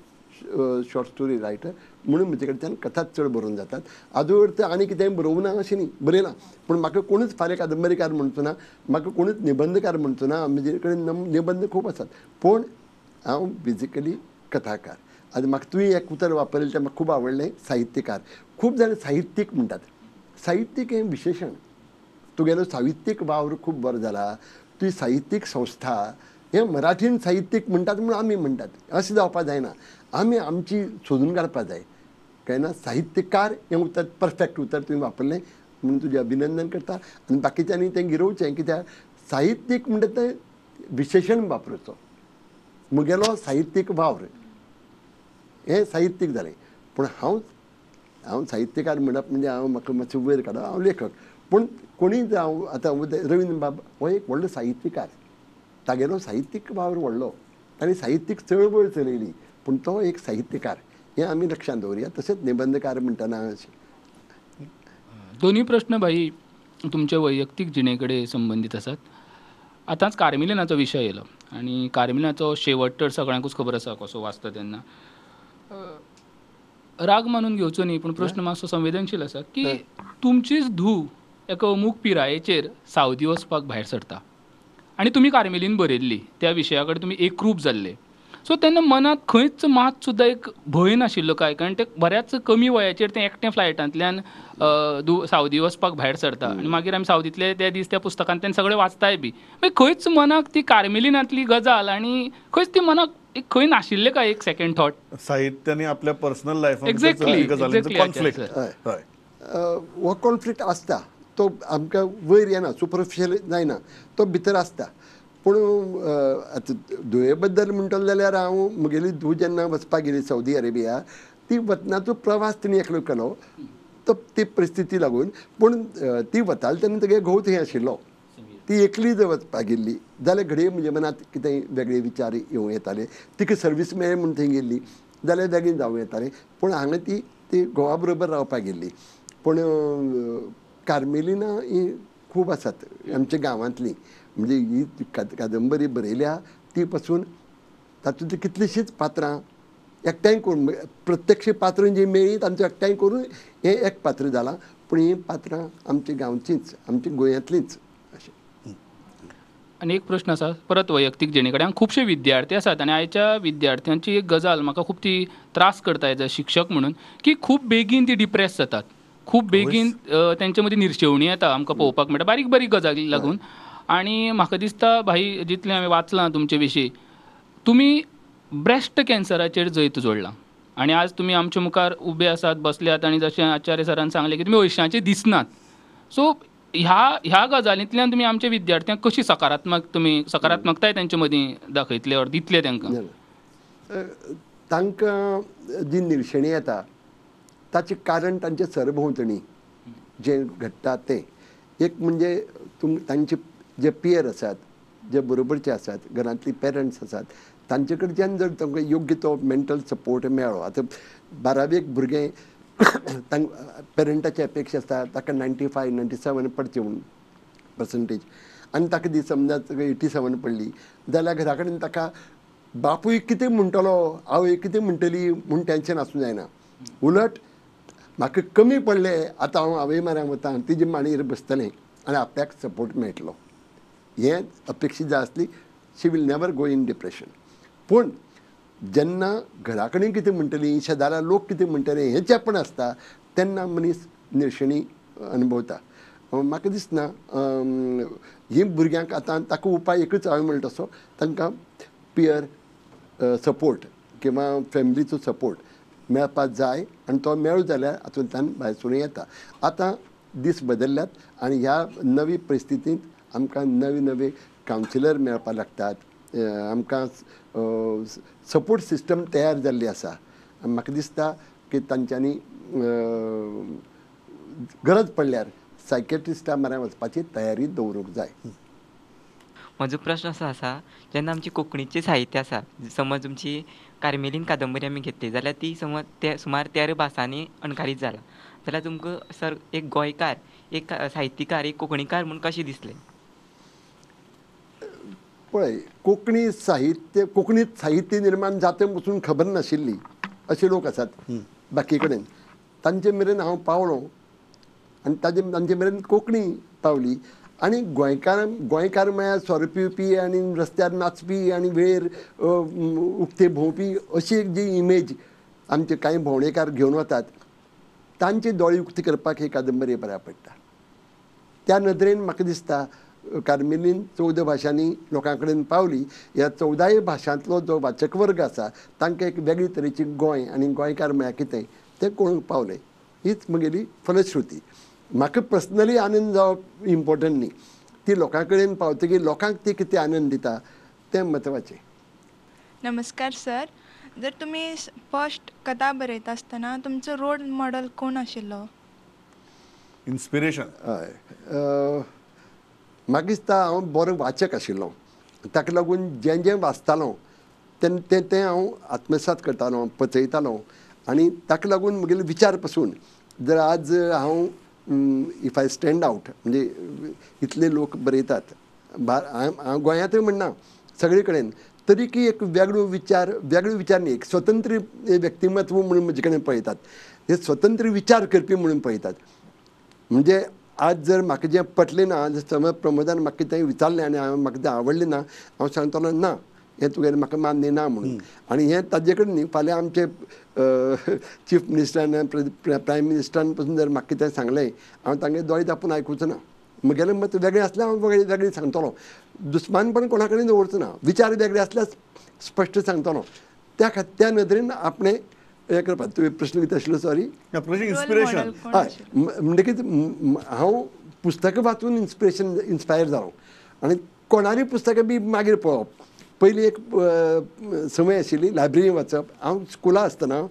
शॉर्ट स्टोरी रायटर म्हणून म्हजे कडच्यान कथाच चड बरोवन जातात. आजवर ते आनी कितेंय बरोवंक ना अशें न्ही, बरयलां, पूण म्हाका कोणूच फाल्यां कादंबरीकार म्हणचो ना, म्हाका कोणूच निबंदकार म्हणचो ना. म्हजे कडेन निबंद खूब आसात, पूण हांव बेजिकली कथाकार. आनी म्हाका तुवें एक उतर वापरलें तें म्हाका खूब आवडलें, साहित्यकार. खूब जाण साहित्यीक म्हणटात. साहित्यीक हें विशेशण, तुगेलो साहित्यीक वावर खूब बरो जाला, तुजी साहित्यीक संस्था, हें मराठीन साहित्यीक म्हणटात म्हणून आमी म्हणटात, अशें जावपाक जायना. आमी आमची सोदून काडपाक जाय. कळना, साहित्यकार हें उतर परफेक्ट उतर तुवें वापरलें म्हणून तुजें अभिनंदन करता. आनी बाकीच्यांनी तें गिरोवचें, कित्याक साहित्यीक म्हणटा तें विशेशण वापरुचो. म्हगेलो साहित्यीक वावर हें साहित्यीक जालें, पूण हांव हांव साहित्यकार म्हणप म्हणजे हांव म्हाका मातशें वयर काडप, हांव लेखक. पूण कोणीय जावं, आतां रवीन्द्रबाब हो एक व्हडलो साहित्यकार, तागेलो साहित्यीक वावर व्हडलो, ताणें साहित्यीक चळवळ चलयली, पूण तो एक साहित्यकार हें आमी लक्षांत दवरुया. तशेंच निबंदकार म्हणटना अशें. दोनूय प्रश्न भाई तुमचे वैयक्तीक जिणे कडेन संबंदीत आसात. आतांच कार्मेलिनाचो विशय येयलो आनी कार्मेलिनाचो शेवट तर सगळ्यांकूच खबर आसा कसो वाचता तेन्ना. राग मानून घेवचो न्ही, पूण प्रश्न मातसो संवेदनशील आसा की तुमचीच धूव एका अमूक पिरायेचेर सावदी वचपाक भायर सरता आनी तुमी कार्मेलीन बरयल्ली त्या विशया कडेन तुमी एकरूप जाल्ले. सो तेन्ना मनांत खंयच मात सुद्दां एक भंय नाशिल्लो काय? कारण ते बऱ्याच कमी वयाचेर तें एकटें फ्लायटांतल्यान सावदी वचपाक भायर सरता आनी मागीर आमी सावदींतले ते दीस त्या पुस्तकांतल्यान सगळे वाचताय बी. मागीर खंयच मनाक ती कार्मेलिनांतली गजाल आनी खंयच ती मनाक एक खंय नाशिल्लें काय एक सेकंड थॉट? साहित्य आनी आपल्या पर्सनल लायफान एक्झॅक्टली कॉन्फ्लिक्ट, हय, हो कॉन्फ्लिक्ट आसता, तो आमकां वयर येना, सुपरफिशियल जायना, तो भितर आसता. पूण आतां धुवे बद्दल म्हणटलो जाल्यार हांव म्हगेली धूव जेन्ना वचपाक गेली सौदी अरेबिया, ती वतनाचो प्रवास तिणें एकलो केलो, तो ती परिस्थिती लागून. पूण ती वताली तेन्ना तुगे घोव थंय आशिल्लो, ती एकली जर वचपाक गेल्ली जाल्यार घडये म्हज्या मनांत कितेंय वेगळे विचार येवं येताले. तिका सर्वीस मेळ्ळी म्हूण थंय गेल्ली जाल्यार बेगीन जावं येतालें, पूण हांगा ती ती घोवा बरोबर रावपाक गेल्ली. पूण कार्मेलिना ही खूब आसात आमच्या गांवांतली, म्हणजे ही कादंबरी बरयल्या ती पासून तातूंतलीं कितलींशींच पात्रां एकठांय करून, प्रत्यक्ष पात्रां जीं मेळ्ळीं तांचो एकठांय करून हें एक पात्र जालां, पूण हीं पात्रां आमच्या गांवचींच, आमच्या गोंयांतलींच अशें. आनी एक प्रश्न आसा परत वैयक्तीक जिणे कडेन. खुबशे विद्यार्थी आसात आनी आयच्या विद्यार्थ्यांची एक गजाल म्हाका खूब ती त्रास करता एज अ शिक्षक म्हणून, की खूब बेगीन ती डिप्रेस जातात, खूब बेगीन तेंचे मदीं निर्शेवणी येता, आमकां पळोवपाक मेळटा बारीक बारीक गजालीक लागून. आनी म्हाका दिसता भाई जितलें हांवें वाचलां तुमचे विशीं, तुमी ब्रेस्ट कॅन्सराचेर जैत जोडलां आनी आज तुमी आमच्या मुखार उबे आसात, बसल्यात आनी जशें आचार्य सरान सांगलें की तुमी अंयशांचे दिसनात. सो ह्या ह्या गजालींतल्यान तुमी आमच्या विद्यार्थ्यांक कशी सकारात्मक तुमी सकारात्मकताय तांचे मदीं दाखयतले ऑर दितले तांकां? तांकां जी निर्शेणी येता ताचें कारण तांचे सरभोंवतणी जें घडटा तें एक म्हणजे तांचे जे पियर आसात, जे बरोबरचे आसात, घरांतली पेरंट्स आसात, तांचे कडच्यान जर तांकां योग्य तो मेंटल सपोर्ट मेळ्ळो. आतां बारावेक भुरगें तांकां पेरंटाची अपेक्षा आसता ताका 95 97 पडचे म्हणून पर्संटेज, आनी ताका दी समजा 87 पडली जाल्यार घरा कडेन ताका बापूय कितें म्हणटलो, आवय कितें म्हणटली म्हूण टेंशन आसूं जायना. उलट म्हाका कमी पडले आतां हांव आवय माऱ्याक वता, तिजे मांडयेर बसतलें आनी आपल्याक सपोर्ट मेळटलो, हें अपेक्षीत जाय आसली. She will never go in depression. पूण जेन्ना घरा कडेन कितें म्हणटली, शेजारा लोक कितें म्हणटले हें चेपण आसता तेन्ना मनीस निर्शेणी अणभवता. म्हाका दिसना ही भुरग्यांक आतां ताका उपाय एकूच हांवें म्हणटा तसो तांकां पियर सपोर्ट किंवा फॅमिलीचो सपोर्ट मेळपाक जाय आनी तो मेळ्ळो जाल्यार हातूंतल्यान भायर सरूं येता. आतां दीस बदल्ल्यात आनी ह्या नवी परिस्थितींत आमकां नवे नवे कावन्सिलर मेळपाक लागतात, आमकां सपोर्ट सिस्टम तयार जाल्ली आसा. म्हाका दिसता की तांच्यांनी गरज पडल्यार सायकेट्रिस्टा म्हऱ्यान वचपाची तयारी दवरूंक जाय. म्हजो प्रश्न असो आसा, जेन्ना आमची कोंकणीचें साहित्य आसा, समज तुमची कार्मेलीन कादंबरी आमी घेतली जाल्यार ती समज ते सुमार 13 भासांनी अणकारीत जाला, जाल्यार तुमकां सर एक गोंयकार, एक साहित्यकार, एक कोंकणीकार म्हूण कशें दिसलें? पळय, कोंकणी साहित्य, कोंकणीत साहित्य निर्माण जाता पसून खबर नाशिल्ली अशे लोक आसात बाकी कडेन, तांचे मेरेन हांव पावलो आनी तांचे मेरेन कोंकणी पावली. आनी गोंयकार गोंयकार म्हळ्यार सोरो पिवपी आनी रस्त्यार नाचपी आनी वेळेर उक्ते भोंवपी अशी एक जी इमेज आमचे कांय भोंवडेकार घेवन वतात तांचे दोळे उक्ते करपाक ही कादंबरी बऱ्याक पडटा. त्या नदरेन म्हाका दिसता कार्मेलीन 14 भाशांनी लोकां कडेन पावली. ह्या 14 भाशांतलो जो वाचक वर्ग आसा तांकां एक वेगळी तरेची गोंय आनी गोंयकार म्हळ्यार कितें तें कळूंक पावलें. हीच म्हगेली फलश्रुती. म्हाका पर्सनली आनंद जावप इम्पॉर्टंट न्ही, ती लोकां कडेन पावतकीर लोकांक ती कितें आनंद दिता तें म्हत्वाचें. नमस्कार सर, जर तुमी फर्स्ट कथा बरयता आसतना तुमचो रोल मॉडल कोण आशिल्लो? इन्स्पिरेशन. हय, म्हाका दिसता हांव बरो वाचक आशिल्लो, ताका लागून जें जें वाचतालो तेन्ना तें तें हांव आत्मसात करतालो, पचयतालो आनी ताका लागून म्हगेले विचार पसून जर आज हांव if I stand out म्हणजे इतले लोक बरयतात हांव गोंयांतूय म्हणना सगळे कडेन, तरी की एक वेगळो विचार, वेगळो विचार न्ही, एक स्वतंत्र व्यक्तिमत्व म्हणून म्हजे कडेन पळयतात, हे स्वतंत्र विचार करपी म्हणून पळयतात. म्हणजे आज जर म्हाका जें पटलें ना, समज प्रमोदान म्हाका कितें विचारलें आनी हांवें म्हाका तें आवडलें ना, हांव सांगतलो ना हें तुगेलें म्हाका मान्य ना म्हणून. आनी हें ताजे कडेन न्ही, फाल्यां आमचे चीफ मिनिस्टरान प्रायम मिनिस्टरान पसून जर म्हाका कितें सांगलें हांव तांगे दोळे दापून आयकुचो ना. म्हगेलें मत वेगळें आसल्यार हांव वेगळें वेगळें सांगतलो, दुस्मानपण कोणा कडेन दवरचो ना, विचार वेगळे आसल्यार स्पश्ट सांगतलो. त्या त्या नदरेन आपणें हें करपाक. तुवें प्रश्न कितें आशिल्लो? Sorry, inspiration. हय, म्हणटकीच हांव पुस्तकां वाचून इन्स्पिरेशन इन्स्पायर जालो आनी कोणाली पुस्तकां बी मागीर पळोवप. पयलीं एक संवय आशिल्ली लायब्ररी वचप. हांव स्कुला आसतना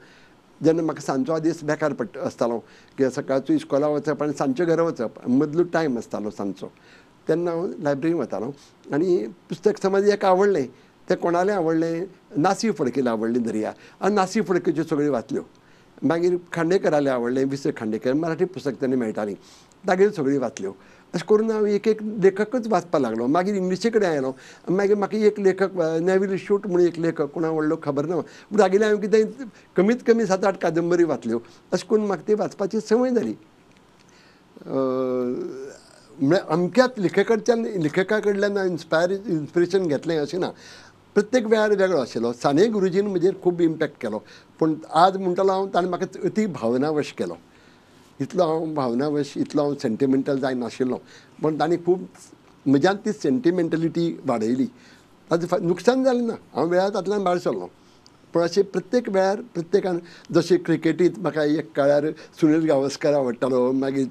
जेन्ना म्हाका सांजचो आदीस बेकार पडटा आसतालो की सकाळचो इस्कोला वचप आनी सांजचो घरा वचप, मदलो टायम आसतालो सांजचो, तेन्ना हांव लायब्ररी वतालो आनी पुस्तक समज एक आवडलें, तें कोणालें आवडलें, नासी फडकेलें आवडलें दर्या, आनी नासी फडकेच्यो सगळ्यो वाचल्यो. मागीर खांडेकरालें आवडलें, वि. खांडेकर, मराठी पुस्तक तेन्ना मेळटालीं, तागेल्यो सगळ्यो वाचल्यो. अशें करून हांव एक एक लेखकच वाचपाक लागलो. मागीर इंग्लिशी कडेन आयलो, मागीर म्हाका एक लेखक नेविल शूट म्हणून एक लेखक कोण आवडलो खबर ना, पूण तागेलें हांवें कितें कमीत कमी 7-8 कादंबरी वाचल्यो. अशें करून म्हाका ती वाचपाची संवय जाली. म्हळ्यार अमक्याच लेखकाच्यान लेखका कडल्यान हांवें इन्स्पिरेशन घेतलें अशें ना, प्रत्येक वेळार वेगळो आशिल्लो. साने गुरुजीन म्हजेर खूब इम्पॅक्ट केलो, पूण आज म्हणटलो हांव ताणें म्हाका अती भावनावश केलो. इतलो हांव भावनावश, इतलो हांव सेंटिमेंटल जायनाशिल्लो, पूण तांणी खूब म्हज्यान ती सेंटिमेंटलिटी वाडयली. ताजें नुकसान जालें ना, हांव वेळार तातूंतल्यान भायर सरलो. पूण अशें प्रत्येक वेळार प्रत्येकान, जशें क्रिकेटींत म्हाका एक काळार सुनील गावस्कर आवडटालो, मागीर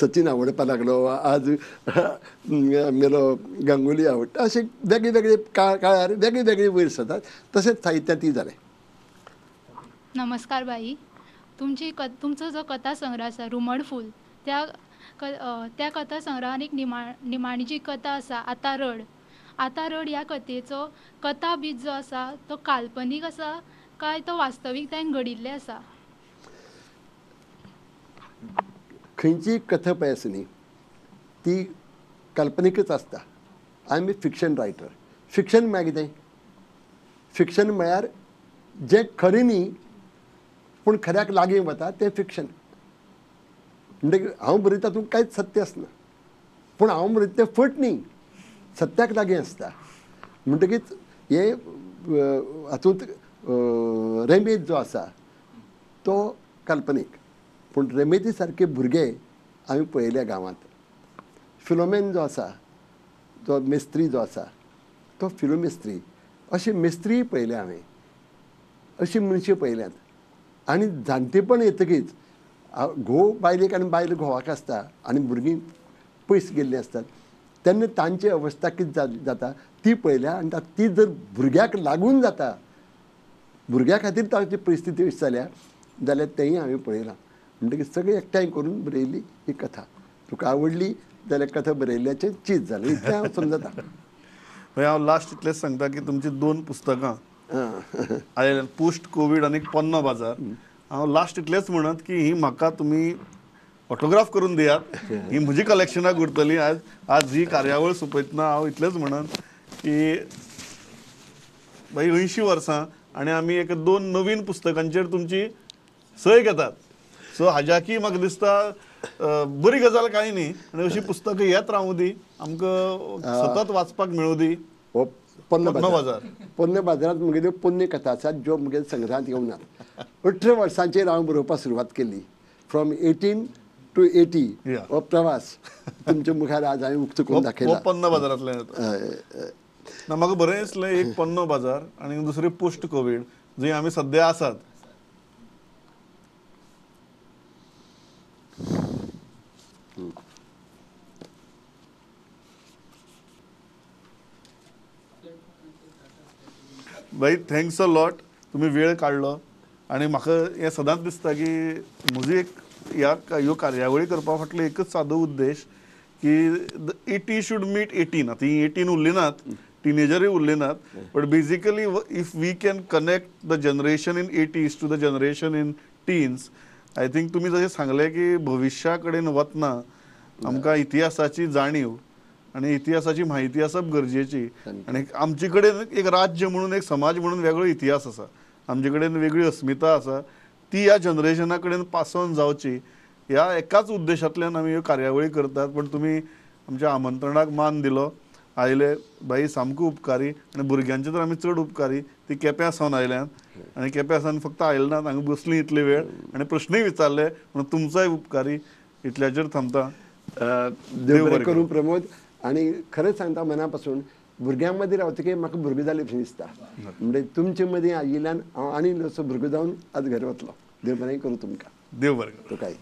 सचिन आवडपाक लागलो, आज आमगेलो गांगुली आवडटा. अशे वेगळे वेगळे काळार वेगळे वेगळे वयर सरतात. तशेंच साहित्यांतूय जालें. नमस्कार बाई, तुमची तुमचो जो कथा संग्रह आसा रुमडफूल, त्या कथा संग्रहान एक निमाणी जी कथा आसा आतां रड, आतां रड ह्या कथेचो कथा बीज जो आसा तो काल्पनीक आसा काय तो वास्तवीकतायेन घडिल्लें आसा? खंयचीय कथा पळय आसा न्ही ती काल्पनिकच आसता. I am a fiction writer. Fiction म्हळ्यार कितें? फिक्शन म्हळ्यार जें खरें न्ही पूण खऱ्याक लागीं वता तें फिक्शन. म्हणटकीर हांव बरयता तातूंत कांयच सत्य आसना, पूण हांव बरयता तें फट न्ही, सत्याक लागीं आसता. म्हणटकीच हें हातूंत रेमेद जो आसा तो काल्पनीक, पूण रेमेदी सारके भुरगे हांवें पळयल्या गांवांत. फिलोमेन जो आसा, जो मिस्त्री जो आसा तो फिलोमिस्त्री, अशी मिस्त्रीय पळयल्या हांवें, अशी मनशां पळयल्यात. आनी जाणटेपण येतकीच घोव बायलेक आनी बायल घोवाक आसता आनी भुरगीं पयस गेल्लीं आसतात, तेन्ना तांची अवस्था कितें जाता ती पळयल्या. आनी ती जर भुरग्याक लागून जाता, भुरग्या खातीर तांची परिस्थिती अशी जाल्या जाल्यार तेंय हांवें पळयलां. म्हणटकीर सगळें एकठांय करून बरयल्ली ही कथा. तुका आवडली जाल्यार कथा बरयल्ल्याचें चीज जालें, इतलें हांव समजता. हांव लास्ट इतलेंच सांगता की तुमची दोन पुस्तकां आयल्या, पोस्ट कोवीड आनी पोन्नो बाजार. हांव लास्ट इतलेंच म्हणत की ही म्हाका तुमी ऑटोग्राफ करून दियात, ही म्हजी कलेक्शनाक उरतली. आज आज ही कार्यावळ सोंपयतना हांव इतलेंच म्हणत की बाई 80 वर्सां आनी आमी एक दोन नवीन पुस्तकांचेर तुमची सय घेतात. सो हाज्याकी म्हाका दिसता बरी गजाल कांय न्ही, आनी अशी पुस्तकां येत रावूं दी, आमकां सतत वाचपाक मेळूं दी. हो पोन्नो बाजार, पोन्ने बाजारांत म्हगेल्यो पोन्ने कथा आसात ज्यो म्हगेल्या संग्रहांत येवनात. 18 वर्सांचेर हांवें बरोवपाक सुरवात केली. फ्रॉम 18 to 80 हो प्रवास तुमच्या मुखार आज हांवें उक्तो करून दाखयला. पोन्नो बाजारांतल्यान ना म्हाका बरें दिसलें, एक पोन्नो बाजार आनी दुसरें पोस्ट कोवीड जंय आमी सद्या आसात. बाई thanks a lot, तुमी वेळ काडलो. आनी म्हाका हें सदांच दिसता की म्हजी एक ह्या ह्यो कार्यावळी करपा फाटलो एकच सादो उद्देश की the 80 should meet 18. आतां हीं 18 उरली नात, टिनेजरूय उरले नात, but basically if we can connect the generation in 80s to the generation in teens, I think तुमी जशें सांगलें की भविश्या कडेन वतना आमकां इतिहासाची जाणीव आनी इतिहासाची म्हायती आसप गरजेची. आनी आमचे कडेन एक राज्य म्हणून, एक समाज म्हणून वेगळो इतिहास आसा, आमचे कडेन वेगळी अस्मिता आसा, ती ह्या जनरेशना कडेन पास ऑन जावची ह्या एकाच उद्देशांतल्यान आमी ह्यो कार्यावळी करतात. पण तुमी आमच्या आमंत्रणाक मान दिलो, आयले बाई सामको उपकारी. आनी भुरग्यांचे तर आमी चड उपकारी, ती केप्यां सावन आयल्यान आनी केप्यां सावन फक्त आयले नात, हांगा बसलीं इतले वेळ आनी प्रश्नूय विचारले, म्हणून तुमचोय उपकारी. इतल्याचेर थांबता. देव बरें करूं प्रमोद. आनी खरेंच सांगता मना पासून, भुरग्यां मदीं रावतकीर म्हाका भुरगो जाले भशेन दिसता. म्हणजे तुमचे मदीं आयिल्ल्यान हांव आनी इल्लोसो भुरगो जावन आज घरा वतलो. देव बरें करूं तुमकां. देव बरें करूं. तुकाय.